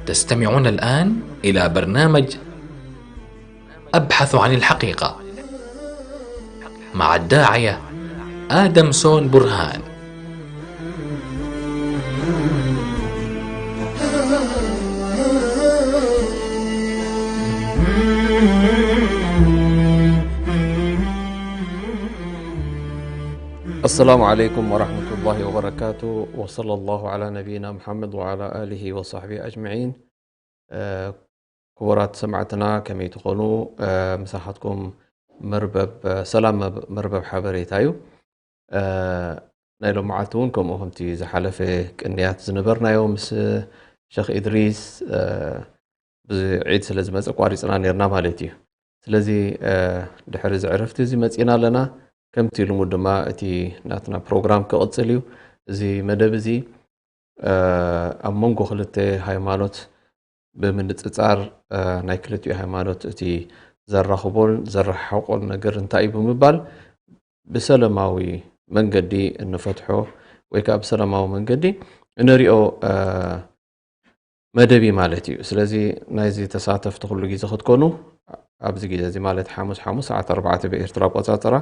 تستمعون الآن إلى برنامج أبحث عن الحقيقة مع الداعية آدم سون برهان. السلام عليكم ورحمة الله وبركاته، وصلى الله على نبينا محمد وعلى آله وصحبه أجمعين. ክቡራት ሰማዕትና ከመይ ትኾኑ? ምሳኻትኩም መርበብ ሰላም መርበብ ሓበሬታ እዩ። ናይ ሎመዓልቲ እውን ከምኡ ከምቲ ዝሓለፈ ቅንያት ዝነበርናዮ ምስ ሸኽ ኢድሪስ ብዒድ ስለ ዝመፀ ቋሪፅና ነርና ማለት እዩ። ስለዚ ድሕሪ እዚ ዕረፍቲ እዚ መፂና ኣለና። ከምቲ ልሙድ ድማ እቲ ናትና ፕሮግራም ክቕፅል እዩ። እዚ መደብ እዚ ኣብ መንጎ ክልተ ሃይማኖት ብምንፅፃር ናይ ክልቲኡ ሃይማኖት እቲ ዘራኽቦን ዘረሓሕቆን ነገር እንታይ እዩ ብምባል ብሰለማዊ መንገዲ እንፈትሖ ወይ ከዓ ብሰለማዊ መንገዲ እንሪኦ መደብ እዩ ማለት እዩ። ስለዚ ናይዚ ተሳተፍቲ ኩሉ ግዜ ክትኮኑ ኣብዚ ግዜ እዚ ማለት ሓሙስ ሓሙስ ሰዓት ኣርባዕተ ብኤርትራ ኣቆፃፅራ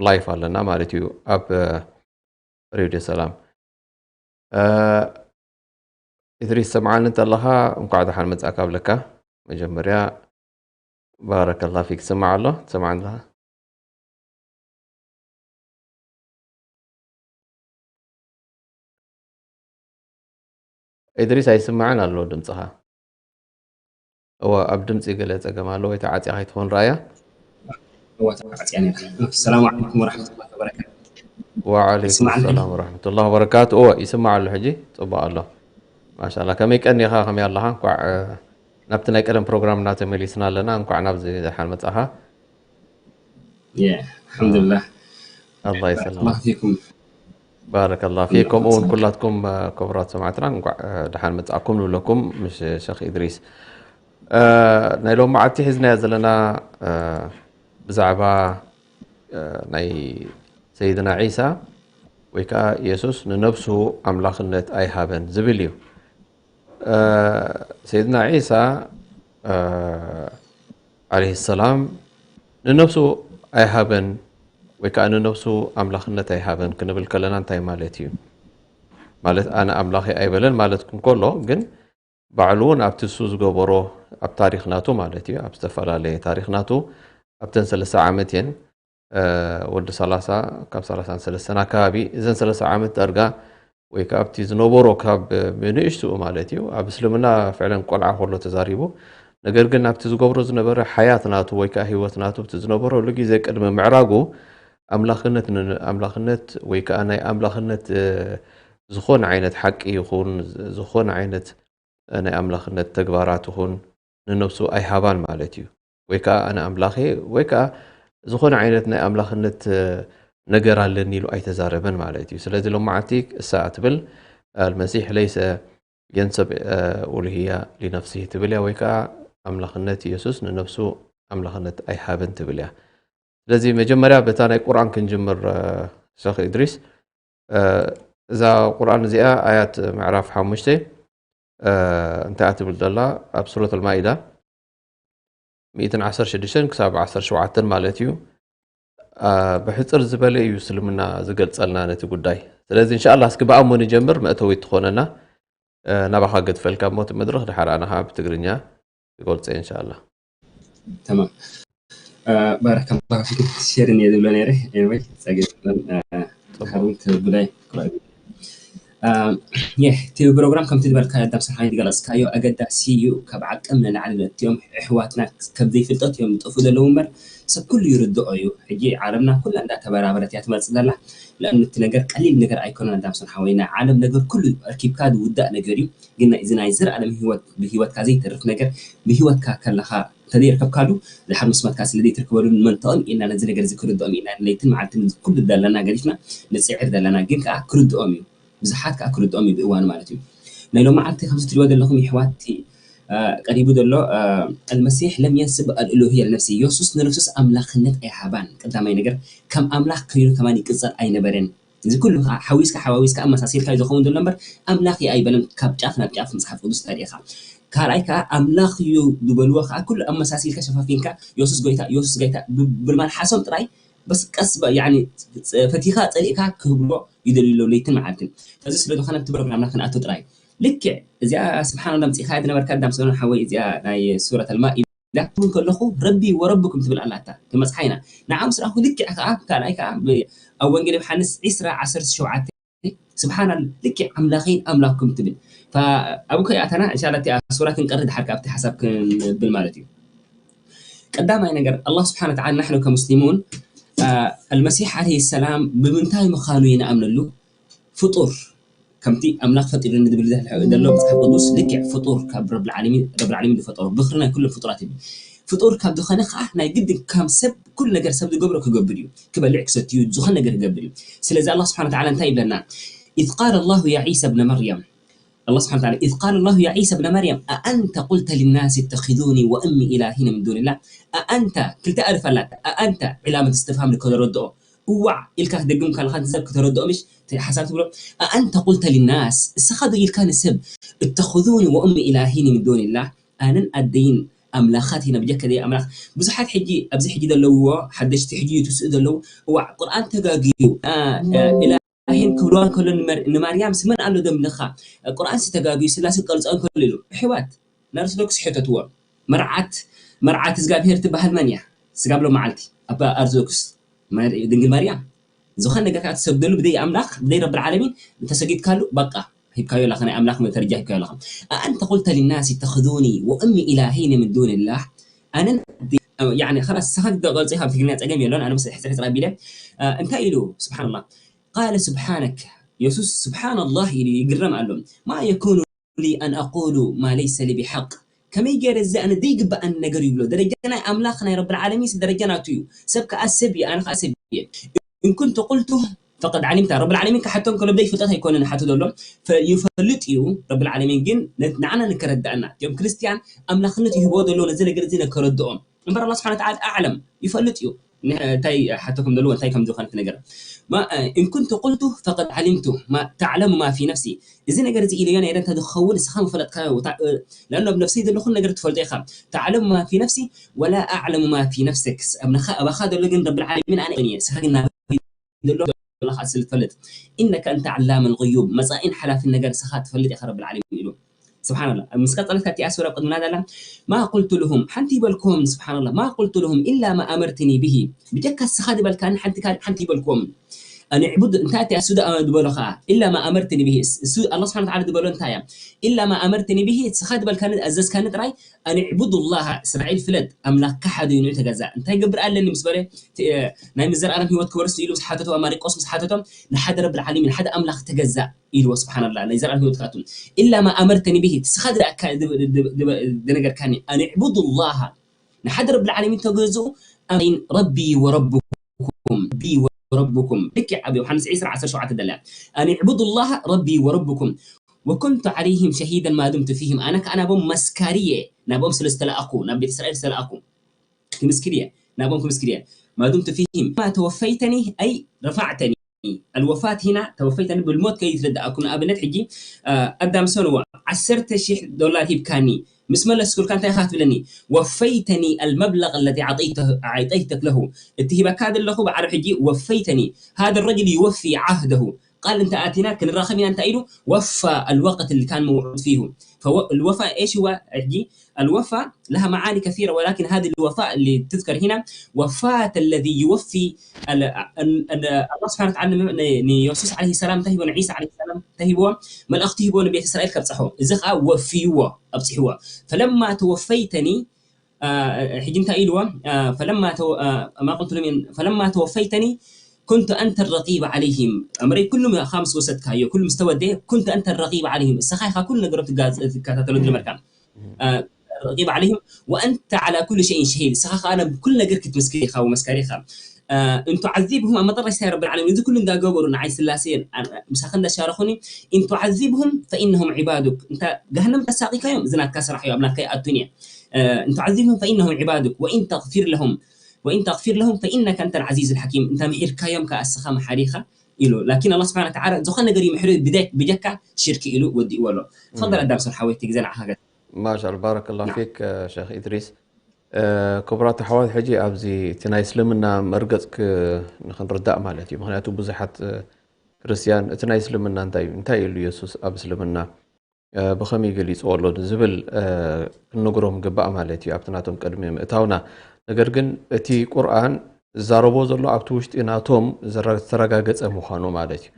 ላይፍ ኣለና ማለት እዩ ኣብ ሬድዮ ሰላም። ኢድሪስ ሰምዓኒ እንተለኻ እንኳዕ ደሓን መጻእካ ብለካ። መጀመርያ ባረከላ ፊክ ትስማዕ ኣሎ ትሰማዕኒ ኣለኻ? ኢድሪስ ኣይስማዕን ኣሎ ድምፅኻ። እወ ኣብ ድምፂ ገለ ፀገም ኣሎ ወይ ተዓፂያ ከይትኾን ረኣያ። እወ ተዓፅያ ነይራ። ሰላም ዓለይኩም ወረሕመቱላሂ ወበረካቱ። ወዓለይኩም ይስማዕ እንድዩ? ሰላም ወረሕመቱላሂ ወበረካቱ። እወ ይስማዕ ኣሎ ሕጂ ፅቡቅ ኣሎ። ማሻላ ከመይ ቀኒኻ ከመይ ኣለኻ? እንኳዕ ናብቲ ናይ ቀደም ፕሮግራምና ተመሊስና ኣለና። እንኳዕ ናብዚ ደሓን መፃኻ። የ ኣልሓምዱሊላህ። ኣላህ ይሰልም። ባረከላሁ ፊኩም። ባረከላሁ ፊኩም። ከምኡ እውን ኩላትኩም ክቡራት ሰማዕትና እንኳዕ ደሓን መፃእኩም ንብለኩም ምስ ሸኽ ኢድሪስ። ናይ ሎሚ መዓልቲ ሒዝናዮ ዘለና ብዛዕባ ናይ ሰይድና ዒሳ ወይ ከዓ የሱስ ንነብሱ ኣምላኽነት ኣይሃበን ዝብል እዩ። ሰይድና ዒሳ ዓለይሂ ሰላም ንነብሱ ኣይሃበን ወይ ከዓ ንነብሱ ኣምላኽነት ኣይሃበን ክንብል ከለና እንታይ ማለት እዩ? ማለት ኣነ ኣምላኽ እየ ኣይበለን ማለት እንከሎ ግን ባዕሉ እውን ኣብቲ እሱ ዝገበሮ ኣብ ታሪኽ ናቱ ማለት እዩ ኣብ ዝተፈላለየ ታሪኽ ናቱ ኣብተን ሰለስተ ዓመት እየን ወዲ ሰላሳ ካብ ሰላሳ ሰለስተን ኣካባቢ እዘን ሰለስተ ዓመት ዳርጋ ወይ ከዓ ኣብቲ ዝነበሮ ካብ ንእሽትኡ ማለት እዩ ኣብ እስልምና ፍዕለን ቆልዓ ከሎ ተዛሪቡ ነገር ግን ኣብቲ ዝገብሮ ዝነበረ ሓያት ናቱ ወይ ከዓ ህይወት ናቱ እቲ ዝነበረሉ ግዜ ቅድሚ ምዕራጉ ኣምላኽነት ኣምላኽነት ወይ ከዓ ናይ ኣምላኽነት ዝኾነ ዓይነት ሓቂ ይኹን ዝኾነ ዓይነት ናይ ኣምላኽነት ተግባራት ይኹን ንነብሱ ኣይሃባን ማለት እዩ። ወይ ከዓ ኣነ ኣምላኽ እየ ወይ ከዓ ዝኾነ ዓይነት ናይ ኣምላኽነት ነገር ኣለኒ ኢሉ ኣይተዛረበን ማለት እዩ። ስለዚ ሎመዓልቲ እሳ ትብል ኣልመሲሕ ለይሰ የንሰብ ኡሉህያ ሊነፍሲህ ትብል እያ ወይ ከዓ ኣምላኽነት የሱስ ንነብሱ ኣምላኽነት ኣይሃበን ትብል እያ። ስለዚ መጀመርያ በታ ናይ ቁርኣን ክንጅምር ሸኽ ኢድሪስ። እዛ ቁርኣን እዚኣ ኣያት ምዕራፍ ሓሙሽተ እንታይ እያ ትብል ዘላ ኣብ ሱረት ኣልማኢዳ ሚእትን ዓሰርተ ሽዱሽተን ክሳብ ዓሰርተ ሸውዓተን ማለት እዩ። ብሕፅር ዝበለ እዩ እስልምና ዝገልፀልና ነቲ ጉዳይ። ስለዚ እንሻላ እስኪ ብኣሞ ንጀምር መእተዊት ትኾነና ናባኻ ገድፈልካ እሞ እቲ መድረኽ ድሓር ኣነ ከዓ ብትግርኛ ክገልፀ እንሻላ። تمام. ባረከላሁ ፊኩም። ሸር እየ ዝብሎ ነይረ። ኤኒወይ፣ ጸገም የለን። ሓሩን ተብላይ ይህ እቲ ፕሮግራም ከምቲ ዝበልካዮ፣ ኣዳም ሰሓይ ዝገለጽካዮ ኣገዳሲ እዩ። ካብ ዓቅም ንላዕሊ ነቲኦም ኣሕዋትና ከም ዘይፍልጠት እዮም ዝጠፍኡ ዘለዉ እምበር፣ ሰብ ኩሉ ይርድኦ እዩ። ሕጂ ዓለምና ኩላ እንዳተበራበረት እያ ትመጽእ ዘላ። ለኣኑ እቲ ነገር ቀሊል ነገር ኣይኮነን ኣዳምሶን ሓወይና። ዓለም ነገር ኩሉ ኣርኪብካ ዝውዳእ ነገር እዩ። ግን ናይ- እዚ ናይ ዘልኣለም ህይወት፣ ብህይወትካ ዘይተርፍ ነገር፣ ብህይወትካ ከለኻ እንተዘይረከብካሉ፣ ድሓር ምስ መትካ ስለ ዘይትርከበሉ ንመንጠቕም ኢልና ነዚ ነገር እዚ ክርድኦም ኢና ለይትን መዓልትን ኩሉ ዘለና ገዲፍና ንጽዕር ዘለና። ግን ከኣ ክርድኦም እዩ። ብዙሓት ከኣ ክርድኦም እዩ ብእዋኑ ማለት እዩ። ናይ ሎመዓልቲ ከምዚ ትሪእዎ ዘለኹም የሕዋትቲ፣ ቀሪቡ ዘሎ፣ ኣልመሲሕ ለም የንስብ ኣልኡሉህያ ልነፍሲ፣ የሱስ ንነፍሱስ ኣምላኽነት ኣይሃባን። ቀዳማይ ነገር ከም ኣምላኽ ኮይኑ ከማን ይቅጸል ኣይነበረን። እዚ ኩሉ ከዓ ሓዊስካ ሓዋዊስካ ኣመሳሲልካ እዩ ዝኸውን ዘሎ እምበር ኣምላኽ እዩ ኣይበለን። ካብ ጫፍ ናብ ጫፍ መፅሓፍ ቅዱስ ተሪእኻ ካልኣይ ከዓ ኣምላኽ እዩ ዝበልዎ ከዓ ኩሉ ኣመሳሲልካ ሸፋፊንካ የሱስ ጎይታ የሱስ ጎይታ ብምልማል ሓሶም ጥራይ በስ ቀስ በ- ያኒ ፈቲኻ ፀሊእካ ክህብዎ ይደልዩ ኣለዉ ለይትን መዓልትን። ከዚ ስለ ዝኾነ ኣብቲ ፕሮግራምና ክንኣቱ ጥራይ ልክዕ እዚኣ ስብሓን ላ ምፅኢኻ ዝነበርካ ኣዳም ሰሎን ሓወይ እዚኣ ናይ ሱረት ኣልማኢዳ ትብል ከለኹ ረቢ ወረብኩም ትብል ኣላታ ትመፅሓ ኢና ንዓ ምስ ረኣኹ ልክዕ ከዓ ካልኣይ ከዓ ብ- ኣብ ወንጌል ዮሃንስ ዒስራ ዓሰርተ ሸውዓተ ስብሓን ልክዕ ኣምላኸይን ኣምላኽኩም ትብል ኣብኡ ከይኣተና እንሻላ እቲኣ ሱራ ክንቀሪ ድሓር ካብቲ ሓሳብ ክንብል ማለት እዩ ቀዳማይ ነገር ኣላህ ስብሓን ወተዓላ ናሕኑ ከሙስሊሙን ኣልመሲሕ ዓለይሂ ሰላም ብምንታይ ምዃኑ ይንኣምነሉ ፍጡር ከምቲ ኣምላኽ ፈጢሩኒ ዝብል ዘሎ መፅሓፍ ቅዱስ ልክዕ ፍጡር ካብ ረብልዓለሚን ዝፈጠሮ ብኽሪ ናይ ኩሎም ፍጡራት እዩ ፍጡር ካብ ዝኾነ ከዓ ናይ ግድን ከም ሰብ ኩሉ ነገር ሰብ ዝገብሮ ክገብር እዩ ክበልዕ ክሰትዩ ዝኾነ ነገር ክገብር እዩ ስለዚ ኣላህ ስብሓን ወተዓላ እንታይ ይብለና إذ قال الله يا عيسى ابن مريم الله سبحانه وتعالى إذ قال الله يا عيسى ابن مريم أأنت قلت للناس اتخذوني وأمي إلهين من دون الله أأنت ክልተ ኣልፍ ኣላታ أأنت علامة استفهام ንከረድኦ እዋዕ ኢልካ ክትደግም ከለኻ ንሰብ ክተረድኦ ምሽ ሓሳብ ትብሎ أأنت قلت للناس እስኻ ዶ ኢልካ ንሰብ اتخذوني وأمي إلهين من دون الله ኣነን ኣደይን ኣምላኻት ኢና ብጀካ ደይ ኣምላኽ ብዙሓት ሕጂ ኣብዚ ሕጂ ዘለውዎ ሓደሽቲ ሕጂ ትስኡ ዘለዉ እዋዕ ቁርኣን ተጋግዩ ኢላሂን ክብልዋ ከሎ ንማርያም ስመን ኣሎ ደምልኻ ቁርኣን ዝተጋግዩ ስላሴ ክቀልፅኦ ከሎ ኢሉ ኣሕዋት ንኣርቶዶክስ ሕተትዎ መርዓት መርዓት እግዚኣብሄር ትበሃል መን እያ ስጋብ ሎም መዓልቲ ኣብ ኣርቶዶክስ ድንግል ማርያም ዝኾነ ነገር ከዓ ትሰግደሉ ብደይ ኣምላኽ ብደይ ረብል ዓለሚን እንተሰጊድካሉ በቃ ሂብካዮ ኣለኻ ናይ ኣምላኽ መተርጃ ሂብካዮ ኣለኻ ኣንተ ቁልተ ሊናስ ተኽዙኒ ወእሚ ኢላሂነ ምን ዱንላህ ኣነን ያኒ ኸላስ ሰኸት ደቀልፂ ካብ ትግርኛ ፀገም የለን ኣነ ምስ ሕፅር ሕፅር ኣቢለ እንታይ ኢሉ ስብሓንላ ቃለ ስብሓነክ የሱስ ስብሓንላህ ኢሉ ይግረም ኣሎ ማ የኩኑ ሊ ኣን ኣቁሉ ማ ለይሰ ሊ ቢሓቅ ከመይ ገይረ እዚ ኣነ ዘይግበኣኒ ነገር ይብሎ ደረጃ ናይ ኣምላኽ ናይ ረብል ዓለሚን ደረጃ ናቱ እዩ ሰብ ከዓ ሰብ እዩ ኣነ ከዓ ሰብ እየ እንኩንቱ ቁልቱ ፈቀድ ዓሊምታ ረብል ዓለሚን ክሓቶም ከሎ ብደይ ፍልጠት ኣይኮነን ሓቱ ዘሎ ይፈልጥ እዩ ረብል ዓለሚን ግን ንዓና ንከረዳእና እቲኦም ክርስትያን ኣምላኽነት ይህቦ ዘሎ ነዚ ነገር እዚ ነከረድኦም እምበር ኣላ ስብሓን ተዓላ ኣዕለም ይፈልጥ እዩ እንታይ ሓተኩም ዘለዎ እንታይ ከም ዝኾነ ነገር إن كنت قلت فقد علمت ما تعلم ما في نفسي እዚ ነገር እዚ ኢለዮ ነይረ እንተ ዝኸውን ንስኻ ምፈለጥካዮ ለኣኑ ኣብ ነፍሰይ ዘሎ ኩሉ ነገር ትፈልጦ ኢኻ تعلم ما في نفسي ولا أعلم ما في نفسك ኣባኻ ዘሎ ግን ረብል ዓለሚን ኣነ እየ ንስኻ ግን ናበይ ዘሎ ዘለኻ ስለ ትፈልጥ إنك أنت علام الغيوب መጻኢን ሓላፊን ነገር ንስኻ ትፈልጥ ኢኻ ረብል ዓለሚን ኢሉ ስብሓንላ ምስ ቀጸለት ካብቲ ኣስወራ ቅድምና ዘላ ማ ቁልቱ ልሁም ሓንቲ ይበልክዎም ስብሓንላ ማ ቁልቱ ልሁም ኢላ ማ ኣመርትኒ ብሂ ብጀካ ስኻ ዝበልካኒ ሓንቲ ካልእ ሓንቲ ይበልክዎም ኣንዕቡድ እንታይ እቲ ኣሱ ዝበሎ ከዓ ኢላ ማ ኣመርትኒ ብሂ እሱ ኣላ ስብሓን ተዓላ ዝበሎ እንታይ እያ ኢላ ማ ኣመርትኒ ብሂ ስኻ ዝበልካኒ ኣዘዝካኒ ጥራይ ኣንዕቡድ ላሃ እስራኤል ፍለጥ ኣምላክካ ሓደ እዩ ንዑ ተገዛእ እንታይ ገብር ኣለኒ ምስ በለ ናይ ምዘርኣለም ህይወት ክወርስ ኢሉ ምስ ሓተቶ ማሪቆስ ምስ ሓተቶም ንሓደ ረብል ዓለሚን ንሓደ ኣምላኽ ተገዛእ ኢልዎ ስብሓንላ ናይ ዘርኣለም ህይወት ክኣቱ ኢላ ማ ኣመርተኒ ብሂ ስኻ ዝነገርካኒ ኣን ዕቡዱ ላሃ ንሓደ ረብል ዓለሚን ተገዝኡ ኣን ረቢ ወረብኩም ረቢ ወረብኩም ልክዕ ኣብ ዮሓንስ ዒስራ ዓሰርተ ሸውዓተ ደላ ኣን ዕቡዱ ላሃ ረቢ ወረብኩም ወኩንቱ ዓለይህም ሸሂደን ማዱምቱ ፊህም ኣነ ከዓ ናቦም መስካሪ እየ ናቦም ስለ ዝተለኣኩ ናብ ቤት እስራኤል ዝተለኣኩ ክምስክር እየ ናቦም ክምስክር እየ ማዱምቱ ፊህም ማ ተወፈይተኒ ኣይ ረፋዕተኒ ኣልወፋት ሂና ተወፈይተኒ ብልሞት ከይትረዳእኩም ንኣብነት ሕጂ ኣዳም ሰንዎ ዓሰርተ ሺሕ ዶላር ሂብካኒ ምስ መለስኩልካ እንታይ ኢኻ ትብለኒ ወፈይተኒ ኣልመብለቅ ለዚ ኣዕጠይተክ ለሁ እቲ ሂበካ ዘለኹ ብዓረብ ሕጂ ወፈይተኒ ሃደ ረጅል ይወፊ ዓህደሁ ቃል እንተ ኣቲና ክንራኸብ ኢና እንታይ ኢሉ ወፋ الوقت اللي كان موعود فيه فالوفاء ايش هو ሕጂ الوفاء لها معاني كثيرة ولكن هذه الوفاء اللي تذكر هنا وفاة الذي يوفي الله سبحانه وتعالى ንዮሱስ عليه السلام እንታይ ሂቦ ንዒሳ عليه السلام እንታይ ሂብዎ መልእኽቲ ሂብዎ ንቤት እስራኤል ከብፅሖ እዚ ከዓ ወፍይዎ ኣብፅሕዎ فلما توفيتني ሕጂ እንታይ ኢልዎ فلما ما قلت لهم فلما توفيتني كنت أنت الرقيب عليهم أمري كل ما خامس وست كايو كل مستوى دي كنت أنت الرقيب عليهم السخاي كل نقرب تكاتلو دي مركان الرقيب عليهم وأنت على كل شيء شهيد سخا أنا كل نقر كنت مسكري خا ومسكري خا إن تعذبهم أما ترى رب العالمين إذا كل دا جبر نعي سلاسين مسخن دا شارخوني إن تعذبهم فإنهم عبادك أنت جهنم تساقي كيوم زنات كسر حيو أبناك الدنيا إن تعذبهم فإنهم عبادك وإن تغفر لهم وإن تغفر لهم فإنك أنت العزيز الحكيم أنت محير كيوم كأسخا محاريخا إلو لكن الله سبحانه وتعالى زخنا قري محرو بدك بجكا شرك إلو ودي ولو تفضل أدام سر حويتك زنع حاجة ማሻል ባረከላሁ ፊክ ሸኽ ኢድሪስ። ክቡራት ኣሕዋት ሕጂ ኣብዚ እቲ ናይ እስልምና መርገጽ ንክንርዳእ ማለት እዩ። ምክንያቱ ብዙሓት ክርስትያን እቲ ናይ እስልምና እንታይ እዩ እንታይ ኢሉ የሱስ ኣብ እስልምና ብኸመይ ገሊፅዎ ኣሎ ዝብል ክንነግሮም ግባእ ማለት እዩ ኣብቲ ናቶም ቅድሚ ምእታውና። ነገር ግን እቲ ቁርኣን ዝዛረቦ ዘሎ ኣብቲ ውሽጢ ናቶም ዝተረጋገፀ ምዃኑ ማለት እዩ።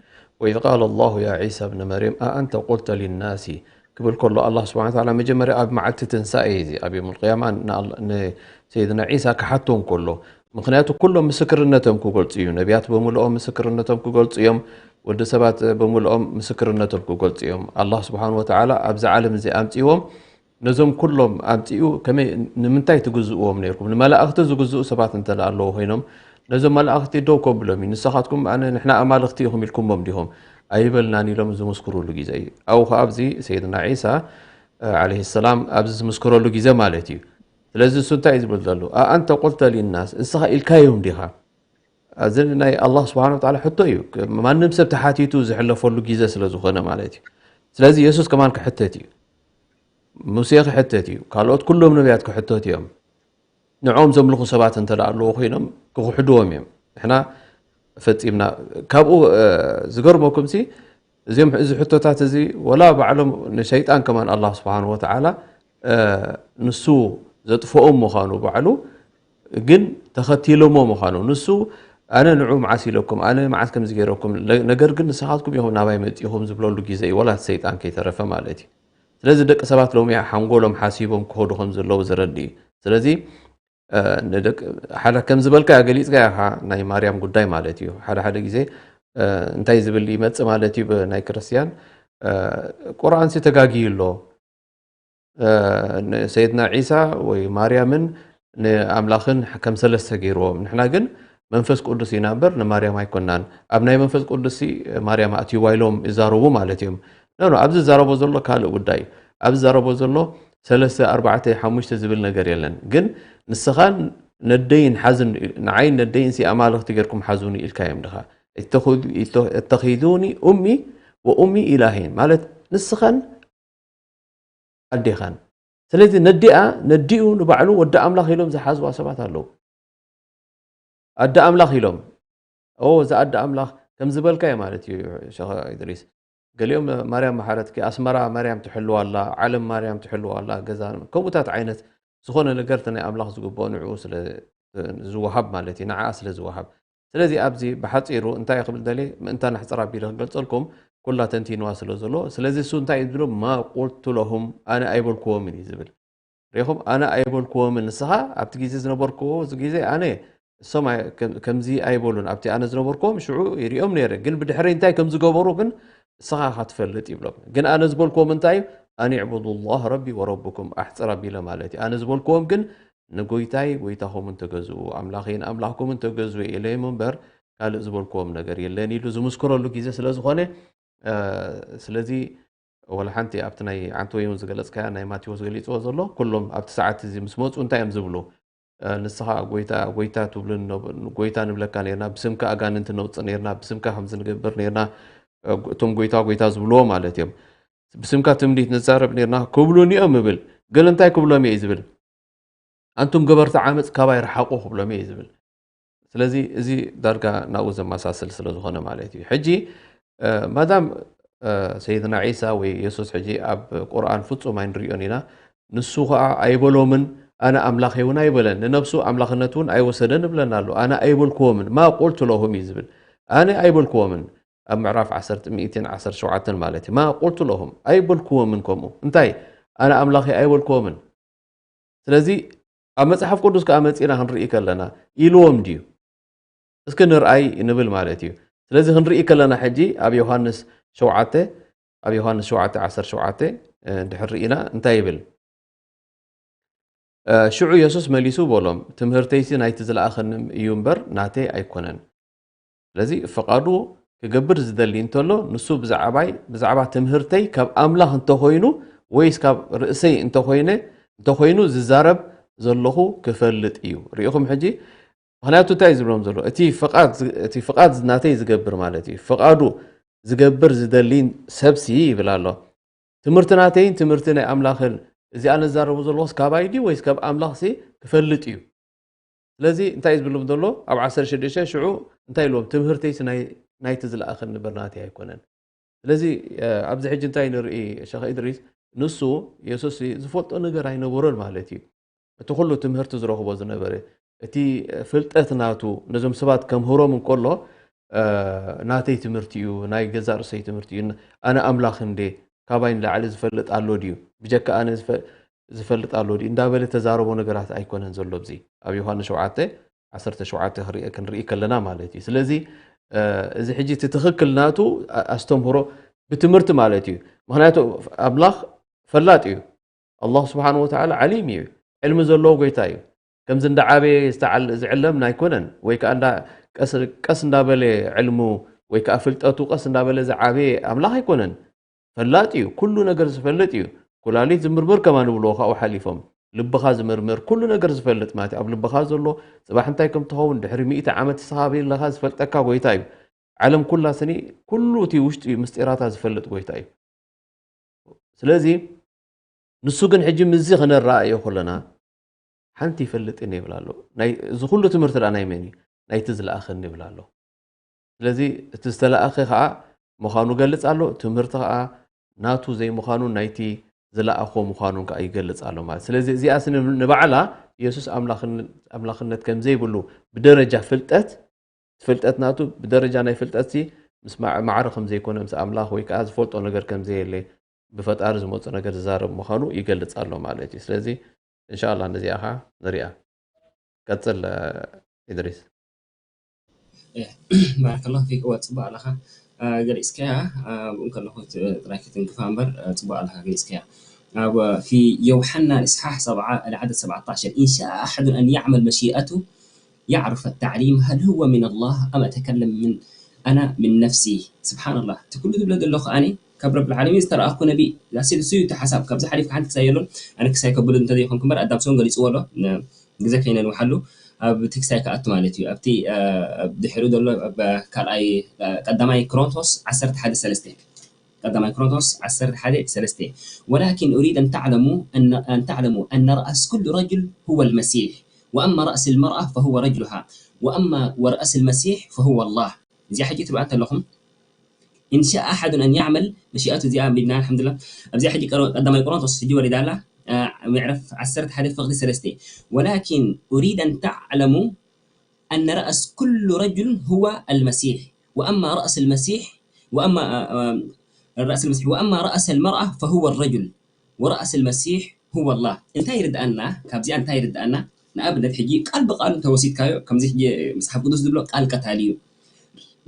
وإذ قال الله يا عيسى ابن مريم أأنت قلت للناس ክብል ከሎ ኣላህ ስብሓን ወተዓላ መጀመርያ ኣብ መዓልቲ ትንሳኤ እዚ ኣብ የውም ልቅያማ ንሰይድና ዒሳ ክሓቶ እንከሎ ምክንያቱ ኩሎም ምስክርነቶም ክገልፁ እዩ ነቢያት ብምልኦም ምስክርነቶም ክገልፁ እዮም ወዲ ሰባት ብምልኦም ምስክርነቶም ክገልፁ እዮም ኣላህ ስብሓን ወተዓላ ኣብዚ ዓለም እዚ ኣምፅዎም ነዞም ኩሎም ኣምፂኡ ከመይ ንምንታይ ትግዝእዎም ነርኩም ንመላእክቲ ዝግዝኡ ሰባት እንተ ኣለዎ ኮይኖም ነዞም መላእክቲ ደው ከብሎም እዩ ንስኻትኩም ኣነ ንሕና ኣማልኽቲ ኢኹም ኢልኩሞም ዲኹም ኣይበልናን ኢሎም ዝምስክሩሉ ግዜ እዩ ኣው ከዓ ኣብዚ ሰይድና ዒሳ ዓለይሂ ሰላም ኣብዚ ዝምስክረሉ ግዜ ማለት እዩ ስለዚ እሱ እንታይ እዩ ዝብል ዘሎ ኣአንተ ቁልተ ሊናስ እስኻ ኢልካዮም ዲኻ እዚ ናይ ኣላህ ስብሓን ወተዓላ ሕቶ እዩ ማንም ሰብ ተሓቲቱ ዝሕለፈሉ ግዜ ስለ ዝኾነ ማለት እዩ ስለዚ የሱስ ከማን ክሕተት እዩ ሙሴ ክሕተት እዩ ካልኦት ኩሎም ነቢያት ክሕተት እዮም ንዖም ዘምልኹ ሰባት እንተ ኣለዎ ኮይኖም ክኽሕድዎም እዮም ንሕና ፈፂምና ካብኡ ዝገርመኩም ሲ እዚም እዚ ሕቶታት እዚ ወላ ባዕሎም ንሸይጣን ከማን ኣላህ ስብሓን ወተዓላ ንሱ ዘጥፍኦም ምዃኑ ባዕሉ ግን ተኸቲሎሞ ምዃኑ ንሱ ኣነ ንዑ መዓስ ኢለኩም ኣነ መዓስ ከምዚ ገይረኩም ነገር ግን ንስኻትኩም ኢኹም ናባይ መፂኹም ዝብለሉ ግዜ እዩ ወላ ሰይጣን ከይተረፈ ማለት እዩ ስለዚ ደቂ ሰባት ሎሚ ሓንጎሎም ሓሲቦም ክኸዱ ከም ዘለዉ ዘረድእ እዩ ስለዚ ሓደ ከም ዝበልካ ገሊፅካ ኢኻ ናይ ማርያም ጉዳይ ማለት እዩ ሓደ ሓደ ግዜ እንታይ ዝብል ይመፅእ ማለት እዩ ናይ ክርስትያን ቁርኣንሲ ተጋጊዩ ኣሎ ሰይድና ዒሳ ወይ ማርያምን ንኣምላኽን ከም ሰለስተ ገይርዎም ንሕና ግን መንፈስ ቅዱስ ኢና እምበር ንማርያም ኣይኮናን ኣብ ናይ መንፈስ ቅዱስ ማርያም ኣትይዋ ኢሎም ይዛረቡ ማለት እዮም ኖ ኣብዚ ዝዛረቦ ዘሎ ካልእ ጉዳይ እዩ ኣብዚ ዝዛረቦ ዘሎ ሰለስተ ኣርባዕተ ሓሙሽተ ዝብል ነገር የለን ግን ንስኻን ነደይን ሓዝን ንዓይን ነደይን ሲ ኣማልኽቲ ገርኩም ሓዙኒ ኢልካዮም ድኻ እተኺዙኒ ኡሚ ወኡሚ ኢላሂን ማለት ንስኻን ኣዴኻን ስለዚ ነዲኣ ነዲኡ ንባዕሉ ወዲ ኣምላኽ ኢሎም ዝሓዝዋ ሰባት ኣለዉ ኣደ ኣምላኽ ኢሎም ኦ እዚ ኣደ ኣምላኽ ከም ዝበልካዮ ማለት እዩ ሸኽ ኢድሪስ ገሊኦም ማርያም መሓረትኪ ኣስመራ ማርያም ትሕልዋ ኣላ ዓለም ማርያም ትሕልዋ ኣላ ገዛ ከምኡታት ዓይነት ዝኾነ ነገር እቲ ናይ ኣምላኽ ዝግብኦ ንዕኡ ስለ ዝወሃብ ማለት እዩ ንዓኣ ስለ ዝወሃብ ስለዚ ኣብዚ ብሓፂሩ እንታይ ክብል ደልየ ምእንታ ንሕፅር ኣቢለ ክገልፀልኩም ኩላ ተንቲንዋ ስለ ዘሎ ስለዚ እሱ እንታይ እዩ ዝብሎ ማ ቁልቱ ለሁም ኣነ ኣይበልክዎምን እዩ ዝብል ሪኹም ኣነ ኣይበልክዎምን ንስኻ ኣብቲ ግዜ ዝነበርክዎ ግዜ ኣነ እሶም ከምዚ ኣይበሉን ኣብቲ ኣነ ዝነበርክዎም ሽዑ ይሪኦም ነይረ ግን ብድሕሪ እንታይ ከም ዝገበሩ ግን ንስኻ ኢኻ ትፈልጥ ይብሎም ግን ኣነ ዝበልክዎም እንታይ እዩ ኣን ዕቡዱ ላህ ረቢ ወረብኩም ኣሕፅር ኣቢለ ማለት እዩ ኣነ ዝበልክዎም ግን ንጎይታይ ጎይታኹምን ተገዝኡ ኣምላኸይን ኣምላኽኩምን ተገዝኡ ኢለዮም እምበር ካልእ ዝበልክዎም ነገር የለን ኢሉ ዝምስክረሉ ግዜ ስለ ዝኾነ ስለዚ ወላ ሓንቲ ኣብቲ ናይ ዓንተ ወይውን ዝገለፅካያ ናይ ማቴዎስ ገሊፅዎ ዘሎ ኩሎም ኣብቲ ሰዓት እዚ ምስ መፁ እንታይ እዮም ዝብሉ ንስኻ ጎይታ ጎይታ ትብሉ ጎይታ ንብለካ ነርና ብስምካ ኣጋንንቲ ነውፅእ ነርና ብስምካ ከምዚ ንገብር ነርና እቶም ጎይታ ጎይታ ዝብልዎ ማለት እዮም ብስምካ ትምኒት ንዛረብ ነርና ክብሉኒ እዮም እብል ግን እንታይ ክብሎም እየ ዝብል ኣንቱም ገበርቲ ዓመፅ ካባይ ረሓቁ ክብሎም እየ ዝብል ስለዚ እዚ ዳርጋ ናብኡ ዘመሳስል ስለ ዝኾነ ማለት እዩ ሕጂ ማዳም ሰይድና ዒሳ ወይ የሱስ ሕጂ ኣብ ቁርኣን ፍጹም ኣይንሪኦን ኢና። ንሱ ኸዓ ኣይበሎምን፣ ኣነ ኣምላኽ እውን ኣይበለን። ንነብሱ ኣምላኽነት እውን ኣይወሰደን እብለና ኣሎ። ኣነ ኣይበልክዎምን፣ ማ ቁልቱ ለሁም እዩ ዝብል። ኣነ ኣይበልክዎምን፣ ኣብ ምዕራፍ ዓሰርተ፣ ሚእትን ዓሰርተ ሸውዓተን ማለት እዩ። ማ ቁልቱ ለሁም፣ ኣይበልክዎምን ከምኡ። እንታይ? ኣነ ኣምላኽ እየ ኣይበልክዎምን። ስለዚ ኣብ መጽሓፍ ቅዱስ ከኣ መጺና ክንርኢ ከለና ኢልዎም ድዩ? እስኪ ንርኣይ ንብል ማለት እዩ። ስለዚ ክንርኢ ከለና ሕጂ ኣብ ዮሃንስ ሸውዓተ፣ ኣብ ዮሃንስ ሸውዓተ ዓሰርተ ሸውዓተ እንድሕር ርኢና እንታይ ይብል? ሽዑ የሱስ መሊሱ በሎም፣ ትምህርተይሲ ናይቲ ዝለኣኸኒ እዩ እምበር ናተይ ኣይኮነን። ስለዚ ፍቓዱ ክገብር ዝደሊ እንተሎ ንሱ ብዛዕባይ ብዛዕባ ትምህርተይ ካብ ኣምላኽ እንተኾይኑ ወይስ ካብ ርእሰይ እንተኾይነ እንተኾይኑ ዝዛረብ ዘለኹ ክፈልጥ እዩ። ርኢኹም ሕጂ ምክንያቱ እንታይ እዩ ዝብሎም ዘሎ? እቲ ፍቓድ ዝ- እቲ ፍቓድ ናተይ ዝገብር ማለት እዩ። ፍቓዱ ዝገብር ዝደሊ ሰብሲ ይብል ኣሎ። ትምህርቲ ናተይን ትምህርቲ ናይ ኣምላኽን እዚኣ ነዛረቡ ዘለኹስ ካባይ ድዩ ወይስ ካብ ኣምላኽሲ ክፈልጥ እዩ? ስለዚ እንታይ እዩ ዝብሎም ዘሎ? ኣብ ዓሰርተ ሽዱሽተ ሽዑ እንታይ ኢልዎም? ትምህርተይሲ ናይ ናይቲ ዝለኣኸኒ እምበር ናተይ ኣይኮነን። ስለዚ ኣብዚ ሕጂ እንታይ ንርኢ ሸኽ ኢድሪስ? ንሱ የሱስ ዝፈልጦ ነገር ኣይነበሮን ማለት እዩ። እቲ ኩሉ ትምህርቲ ዝረኽቦ ዝነበረ እቲ ፍልጠት ናቱ ነዞም ሰባት ከምህሮም እንከሎ ናተይ ትምህርቲ እዩ፣ ናይ ገዛእ ርእሰይ ትምህርቲ እዩ፣ ኣነ ኣምላኽ እንዴ ካባይ ንላዕሊ ዝፈልጥ ኣሎ ድዩ? ብጀካ ኣነ ዝፈ- ዝፈልጥ ኣሎ ድዩ? እንዳበለ ተዛረቦ ነገራት ኣይኮነን ዘሎ ኣብዚ ኣብ ዮሃንስ ሸውዓተ ዓሰርተ ሸውዓተ ክርኢ- ክንርኢ ከለና ማለት እዩ። ስለዚ እዚ ሕጂ እቲ ትኽክል ናቱ ኣስተምህሮ ብትምህርቲ ማለት እዩ። ምክንያቱ ኣምላኽ ፈላጥ እዩ። ኣላህ ስብሓን ወተዓላ ዓሊም እዩ። ዕልሚ ዘለዎ ጎይታ እዩ። ከምዚ እንዳዓበየ ዝተዓል- ዝዕለም ኣይኮነን። ወይ ከዓ እንዳ- ቀስ- ቀስ እንዳበለ ዕልሙ ወይ ከዓ ፍልጠቱ ቀስ እንዳበለ ዝዓበየ ኣምላኽ ኣይኮነን። ፈላጥ እዩ። ኩሉ ነገር ዝፈልጥ እዩ። ኩላሊት ዝምርምር ከማን ይብልዎ ካብኡ ሓሊፎም። ልብኻ ዝምርምር፣ ኩሉ ነገር ዝፈልጥ ማለት እዩ። ኣብ ልብኻ ዘሎ ፅባሕ እንታይ ከም ትኸውን ድሕሪ ሚእቲ ዓመት ንስኻ ኣበይ ኣለኻ ዝፈልጠካ ጎይታ እዩ። ዓለም ኩላ ስኒ ኩሉ እቲ ውሽጢ ምስጢራታ ዝፈልጥ ጎይታ እዩ። ስለዚ ንሱ ግን ሕጂ ምስዚ ክነረኣዮ ከለና ሓንቲ ይፈልጥን ይብል ኣሎ። ናይ- እዚ ኩሉ ትምህርቲ ደኣ ናይ መን እዩ? ናይቲ ዝለኣኸኒ ይብል ኣሎ። ስለዚ እቲ ዝተለኣኸ ከዓ ምዃኑ ገልጽ ኣሎ። ትምህርቲ ከዓ ናቱ ዘይምዃኑን ናይቲ ዝለኣኾ ምዃኑን ከዓ ይገልጽ ኣሎ ማለት። ስለዚ እዚኣስ ን- ንባዕላ የሱስ ኣምላኽን- ኣምላኽነት ከም ዘይብሉ ብደረጃ ፍልጠት ፍልጠት ናቱ ብደረጃ ናይ ፍልጠትሲ ምስ ማ- ማዕረ ከም ዘይኮነ ምስ ኣምላኽ ወይ ከዓ ዝፈልጦ ነገር ከም ዘየለ ብፈጣሪ ዝመፁ ነገር ዝዛረብ ምዃኑ ይገልጽ ኣሎ ማለት እዩ። ስለዚ እንሻላ ነዚኣ ከዓ ንሪኣ። ቀጽል ኢድሪስ። ባረከላሁ ፊክ። እወ፣ ጽቡቅ ኣለኻ። ገሊጽካያ ኣብኡ ከለኹ ጥራይ ክትንክፋ እምበር ጽቡቅ ኣለኻ ገሊጽካያ። ኣብ ፊ ዮውሓና እስሓሕ ሰብዓ ኣልዓደድ ሰብዓታሸር ኢንሻ ኣሓዱን ኣን ያዕመል መሺኣቱ ያዕርፈ ታዕሊም ሀል ህወ ምን ኣላህ ኣም ኣተከለም ምን ኣና ምን ነፍሲ። ስብሓንላህ፣ እቲ ኩሉ ትብሎ ዘለኹ ኣነ ካብ ረብል ዓለሚን ዝተረኣኹ ነቢ ዛሲል እሱ እዩ። እቲ ሓሳብ ካብዚ ሓሊፍካ ሓንቲ ክሳይ የሎን። ኣነ ክሳይ ከብሉ እንተዘይኮንኩ እምበር ኣዳም ሰውን ገሊፅዎ ኣሎ። ግዜ ከይነንውሓሉ ኣብ ቴክስታይ ክኣቱ ማለት እዩ። ኣብቲ ድሕሪኡ ዘሎ ካልኣይ ቀዳማይ ክሮንቶስ ዓሰርተ ሓደ ሰለስተ ቀዳማይ ክሮንቶስ ዓሰርተ ሓደ ሰለስተ ولكن أريد أن تعلموا أن أن تعلموا أن رأس كل رجل هو المسيح وأما رأس المرأة فهو رجلها وأما ورأس المسيح فهو الله እዚኣ ሕጂ ትብኣ እንተለኹም إن شاء أحد أن يعمل مشيئته እዚኣ ኣንቢብና ኣልሓምዱላ ኣብዚኣ ሕጂ ቀዳማይ ቆሮንቶስ ሕጂ ወሪዳ ኣላ ምዕራፍ ዓሰርተ ሓደ ፍቕዲ ሰለስተ ولكن أريد أن تعلموا أن رأس كل رجل هو المسيح وأما رأس المسيح وأما رأس المسيح وأما رأس المرأة فهو الرجل ورأس المسيح هو الله እንታይ ይርድኣና ካብዚኣ እንታይ ይርድኣና ንኣብነት ሕጂ ቃል ብቃል እንተወሲድካዮ ከምዚ ሕጂ መፅሓፍ ቅዱስ ዝብሎ ቃል ቀታሊ እዩ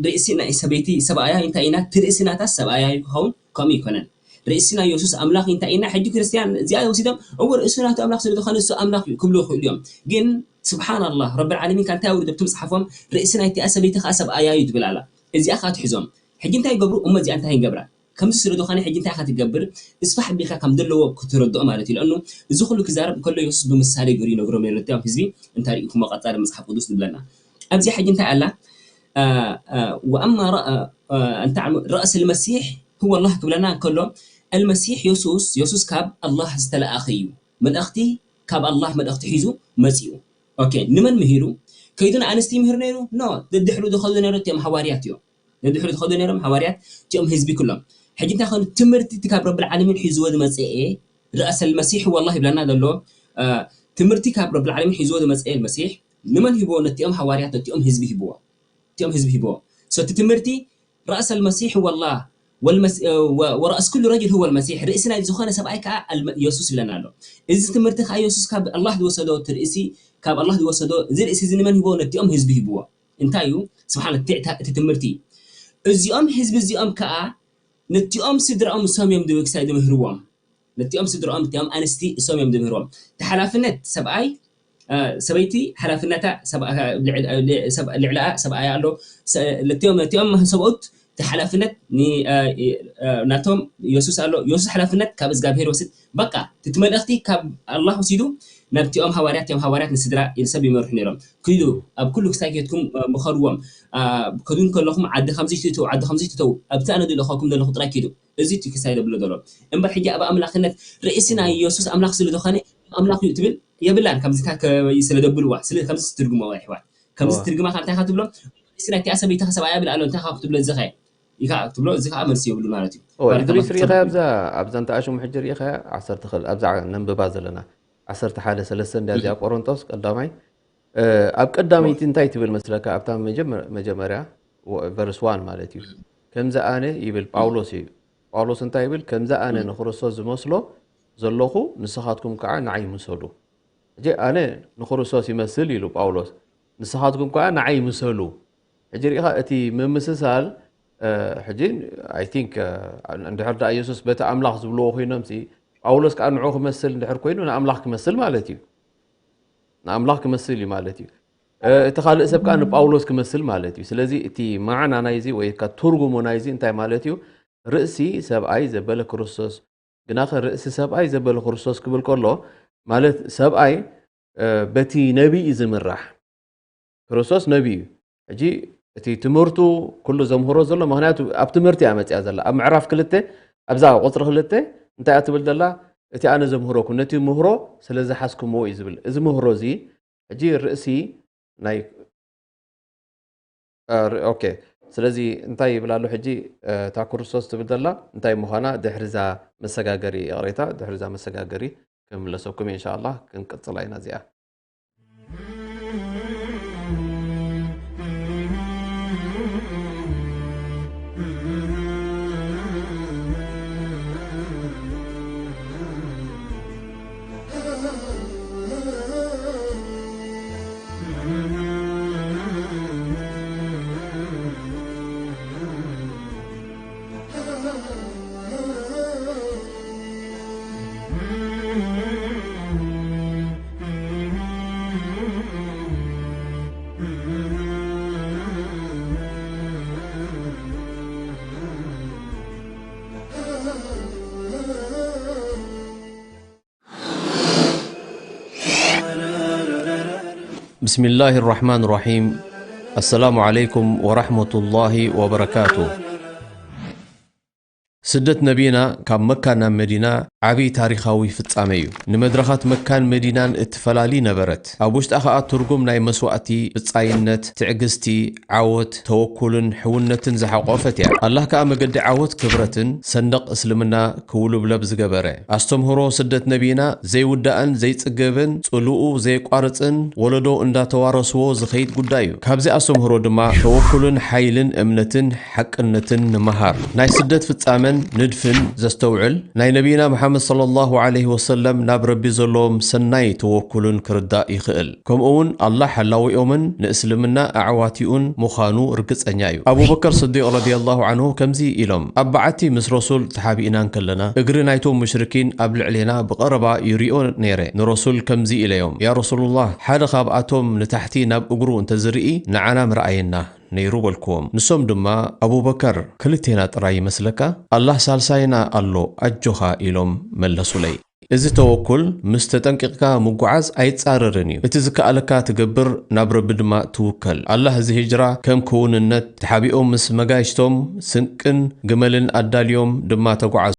ርእሲ ናይ ሰበይቲ ሰብኣያ እንታይ ኢና እቲ ርእሲ ናታ ሰብኣያ ክኸውን ከምኡ ይኮነን ርእሲ ናይ የሱስ ኣምላኽ እንታይ ኢና ሕጂ ክርስትያን እዚኣ ወሲዶም እወ ርእሲ ናቱ ኣምላኽ ስለ ዝኾነ እሱ ኣምላኽ እዩ ክብሉ ይኽእሉ እዮም ግን ስብሓን ኣላህ ረብል ዓለሚን ካብ እንታይ ኣውሪዶም እቲ መፅሓፎም ርእሲ ናይቲኣ ሰበይቲ ከዓ ሰብኣያ እዩ ትብል ኣላ እዚኣ ከዓ ትሕዞም ሕጂ እንታይ ይገብሩ እሞ እዚኣ እንታይ ይገብራ ከምዚ ስለ ዝኾነ ሕጂ እንታይ ኢኻ ትገብር እስፋሕ ኣቢልካ ከም ዘለዎ ክትረድኦ ማለት እዩ ለእኑ እዚ ኩሉ ክዛረብ ከሎ የሱስ ብምሳሌ ገሩ ይነግሮም ነይሩ እቲኦም ህዝቢ እንታይ ርኢኹሞ ቀፃሊ መፅሓፍ ቅዱስ ዝብለና ኣብዚ ሕጂ እንታይ ኣላ ወኣማ ረእስ ልመሲሕ ህወ ኣላህ ክብለና እንከሎ ኣልመሲሕ የሱስ የሱስ ካብ ኣላህ ዝተለኣኸ እዩ መልእኽቲ ካብ ኣላህ መልእኽቲ ሒዙ መፂኡ ኦኬ ንመን ምሂሩ ከይዱ ንኣንስቲ ይምህር ነይሩ ኖ ድድሕሩ ዝኸዱ ነይሩ እቲኦም ሃዋርያት እዮም ነድሕሩ ዝኸዱ ነይሮም ሃዋርያት፣ እቲኦም ህዝቢ ኩሎም። ሕጂ እንታይ ኾኑ? ትምህርቲ እቲ ካብ ረብል ዓለሚን ሒዝዎ ዝመጽአ ረእሰል መሲሕ ወላህ ይብለና ዘሎ። እ፣ ትምህርቲ ካብ ረብል ዓለሚን ሒዝዎ ዝመጽአ መሲሕ ንመን ሂብዎ? ነቲኦም ሃዋርያት፣ ነቲኦም ህዝቢ ሂብዎ። እቲኦም ህዝቢ ሂብዎ። So እቲ ትምህርቲ ረእሰል መሲሕ ወላህ ወልመስ-፣ እ፣ ወ-፣ ወረእስ ኩሉ ረጅል ሁወ ልመሲሕ፣ ርእሲ ናይ ዝኾነ ሰብኣይ ከዓ ኣልመ-፣ የሱስ ይብለና ኣሎ። እዚ ትምህርቲ ከዓ የሱስ ካብ ኣላህ ዝወሰዶ፣ እቲ ርእሲ ካብ ኣላህ ዝወሰዶ፣ እዚ ርእሲ እዚ ንመን ሂብዎ? ነቲኦም ህዝቢ ሂብዎ። እንታይ እዩ? ስብሓን እቲ ትምህርቲ። እዚኦም ህዝቢ እዚኦም ከዓ ነቲኦም ስድራኦም እሶም እዮም ድብክሳይ ዝምህርዎም። ነቲኦም ስድራኦም፣ ነቲኦም ኣንስቲ እሶም እዮም ዝምህርዎም። እቲ ሓላፍነት ሰብኣይ፣ እ፣ ሰበይቲ ሓላፍነታ ሰብኣ-፣ ልዕል-፣ እ፣ ል-፣ ሰብ-፣ ልዕለኣ ሰብኣያ ኣሎ። ሰ-፣ ነቲኦም፣ ነቲኦም ሰብኡት እቲ ሓላፍነት ኒ-፣ እ፣ እ፣ ናቶም የሱስ ኣሎ። የሱስ ሓላፍነት ካብ እግዚኣብሔር ወስድ። በቃ፣ እቲ መልእኽቲ ካብ ኣላህ ወሲዱ ናብቲኦም ሃዋርያት፣ እቲኦም ሃዋርያት ንስድራ ንሰብ ይመርሑ ነይሮም። "ክዱ፣ ኣብ ኩሉ ክስታይ ከድኩም፣ እ፣ ምኸርዎም። እ፣ ከዱ ከለኹም ዓዲ ከምዚ ትእትው፣ ዓዲ ከምዚ ትእትው፣ ኣብቲ ኣነ ዝልእኸኩም ዘለኹ ጥራይ ኪዱ። እዚ እቲ ክስታይ ዘብሎ ዘሎ። እምበር ሕጂ ኣብ ኣምላኽነት ርእሲ ናይ የሱስ ኣምላኽ ስለ ዝኾነ ኣምላኽ እዩ ትብል የብላን። ከምዚ ከ-፣ ስለ ዘብልዋ፣ ስለ ከምዚ ትርጉሞ ኣሕዋት። ከምዚ ትርግማ ካብ እንታይ ካብ ትብሎ? ርእሲ ናይቲኣ ሰበይቲ ከ ሰብኣያ ብላ ኣሎ፣ እንታይ ካብ ክትብሎ እዚ ከ? ኢኻ ክትብሎ፣ እዚ ከኣ መልሲ የብሉ ማለት እዩ። ኦ፣ ባርካ ኢድሪስ፣ ማለት ሪኢኻ ትሰብእ። ኣብዛ፣ ኣብዛ እንተ ኣሽሙ ሕጂ ሪኢኻ ዓሰርተ ክልተ ኣብዛ ነንብባ ዘለና። ዓሰርተ ሓደ ሰለስተ እንድያ እዚኣ፣ እህ። ቆሮንቶስ ቀዳማይ። እ፣ ኣብ ቀዳመይቲ ኦ። እንታይ ትብል መስለካ? ኣብታ መጀመ-፣ መጀመርያ ወ-፣ ቨርስ ዋን ማለት እዩ። ከምዚ ኣነ ይብል ጳውሎስ እዩ። ጳውሎስ እንታይ ይብል? ከምዚ ኣነ እህ። ንክርስቶስ ዝመስሎ ዘለኹ ንስኻትኩም ከዓ ንዓይ ምሰሉ። ሕጂ ኣነ ንክርስቶስ ይመስል ኢሉ ጳውሎስ። ንስኻትኩም ከዓ ንዓይ ምሰሉ። ሕጂ ሪኢኻ እቲ ምምስሳል፣ እ፣ ሕጂ ኣይ ቲንክ፣ እ፣ እንድሕር ደኣ የሱስ በቲ ኣምላኽ ዝብልዎ ኮይኖምሲ፣ ጳውሎስ ከዓ ንዑ ክመስል እንድሕር ኮይኑ ንኣምላኽ ክመስል ማለት እዩ። ንኣምላኽ ክመስል እዩ ማለት እዩ። እ፣ እቲ ካልእ ሰብ ከዓ ንጳውሎስ ክመስል ማለት እዩ። ስለዚ እቲ ማዕና ናይዚ ወይ ከ ትርጉሙ ናይዚ እንታይ ማለት እዩ? ርእሲ ሰብኣይ ዘበለ ክርስቶስ፣ ግናኸ ርእሲ ሰብኣይ ዘበለ ክርስቶስ ክብል ከሎ፣ ማለት ሰብኣይ፣ እ፣ በቲ ነቢይ እዩ ዝምራሕ። ክርስቶስ ነቢይ እዩ። ሕጂ እቲ ትምህርቱ ኩሉ ዘምህሮ ዘሎ፣ ምኽንያቱ ኣብ ትምህርቲ እያ መጽያ ዘላ። ኣብ ምዕራፍ ክልተ፣ ኣብዛ ቁጽሪ ክልተ እንታይ እያ ትብል ዘላ? "እቲ ኣነ ዘምህረኩም፣ ነቲ ምህሮ ስለ ዝሓዝኩምዎ" እዩ ዝብል። እዚ ምህሮ እዚ ሕጂ ርእሲ ናይ፣ እ፣ ር-፣ ኦኬ። ስለዚ እንታይ ይብል ኣሎ ሕጂ? እ፣ እታ ክርስቶስ ትብል ዘላ እንታይ ምዃና ድሕሪ እዛ መሰጋገሪ፣ ይቕሬታ፣ ድሕሪ እዛ መሰጋገሪ ክምለሰኩም እየ፣ ኢንሻኣላህ ክንቅጽላ ኢና እዚኣ። بسم الله الرحمن الرحيم. السلام عليكم ورحمة الله وبركاته. ስደት ነቢና ካብ መካ ናብ መዲና ዓብዪ ታሪኻዊ ፍጻመ እዩ። ንመድረኻት መካን መዲናን እትፈላሊ ነበረት። ኣብ ውሽጣ ኸኣ ትርጉም ናይ መስዋእቲ፣ ብጻይነት፣ ትዕግስቲ፣ ዓወት፣ ተወኩልን ሕውነትን ዝሓቖፈት እያ። ኣላህ ከኣ መገዲ ዓወት ክብረትን ሰንደቕ እስልምና ክውልብለብ ዝገበረ። ኣስተምህሮ ስደት ነቢና ዘይውዳእን ዘይጽገብን ጽልኡ ዘየቋርጽን ወለዶ እንዳተዋረስዎ ዝኸይድ ጉዳይ እዩ። ካብዚ ኣስተምህሮ ድማ ተወኩልን ሓይልን እምነትን ሓቅነትን ንምሃር። ናይ ስደት ፍጻመን ንድፍን ዘስተውዕል ናይ ነቢና መሓመድ ሰለላሁ ዐለይሂ ወሰለም ናብ ረቢ ዘለዎም ሰናይ ተወኩልን ክርዳእ ይኽእል። ከምኡ እውን ኣላህ ሓላዊኦምን ንእስልምና ኣዕዋቲኡን ምዃኑ ርግጸኛ እዩ። ኣቡበከር ስዲቅ ረዲየላሁ ዐንሁ ከምዚ ኢሎም፣ ኣብ በዓቲ ምስ ረሱል ተሓቢእና እንከለና፣ እግሪ ናይቶም ሙሽሪኪን ኣብ ልዕሌና ብቐረባ ይሪኦ ነይረ። ንረሱል ከምዚ ኢለዮም፣ ያ ረሱሉላህ፣ ሓደ ካብኣቶም ንታሕቲ ናብ እግሩ እንተዝርኢ ንዓና ምረኣየና ነይሩ በልክዎም። ንሶም ድማ፣ ኣቡበከር፣ ክልቴና ጥራይ ይመስለካ? ኣላህ ሳልሳይና ኣሎ፣ ኣጆኻ ኢሎም መለሱለይ። እዚ ተወኩል ምስ ተጠንቂቕካ ምጉዓዝ ኣይጻረርን እዩ። እቲ ዝከኣለካ ትገብር፣ ናብ ረቢ ድማ ትውከል። ኣላህ እዚ ሂጅራ ከም ክውንነት ተሓቢኦም ምስ መጋይሽቶም ስንቅን ግመልን ኣዳልዮም ድማ ተጓዓዙ።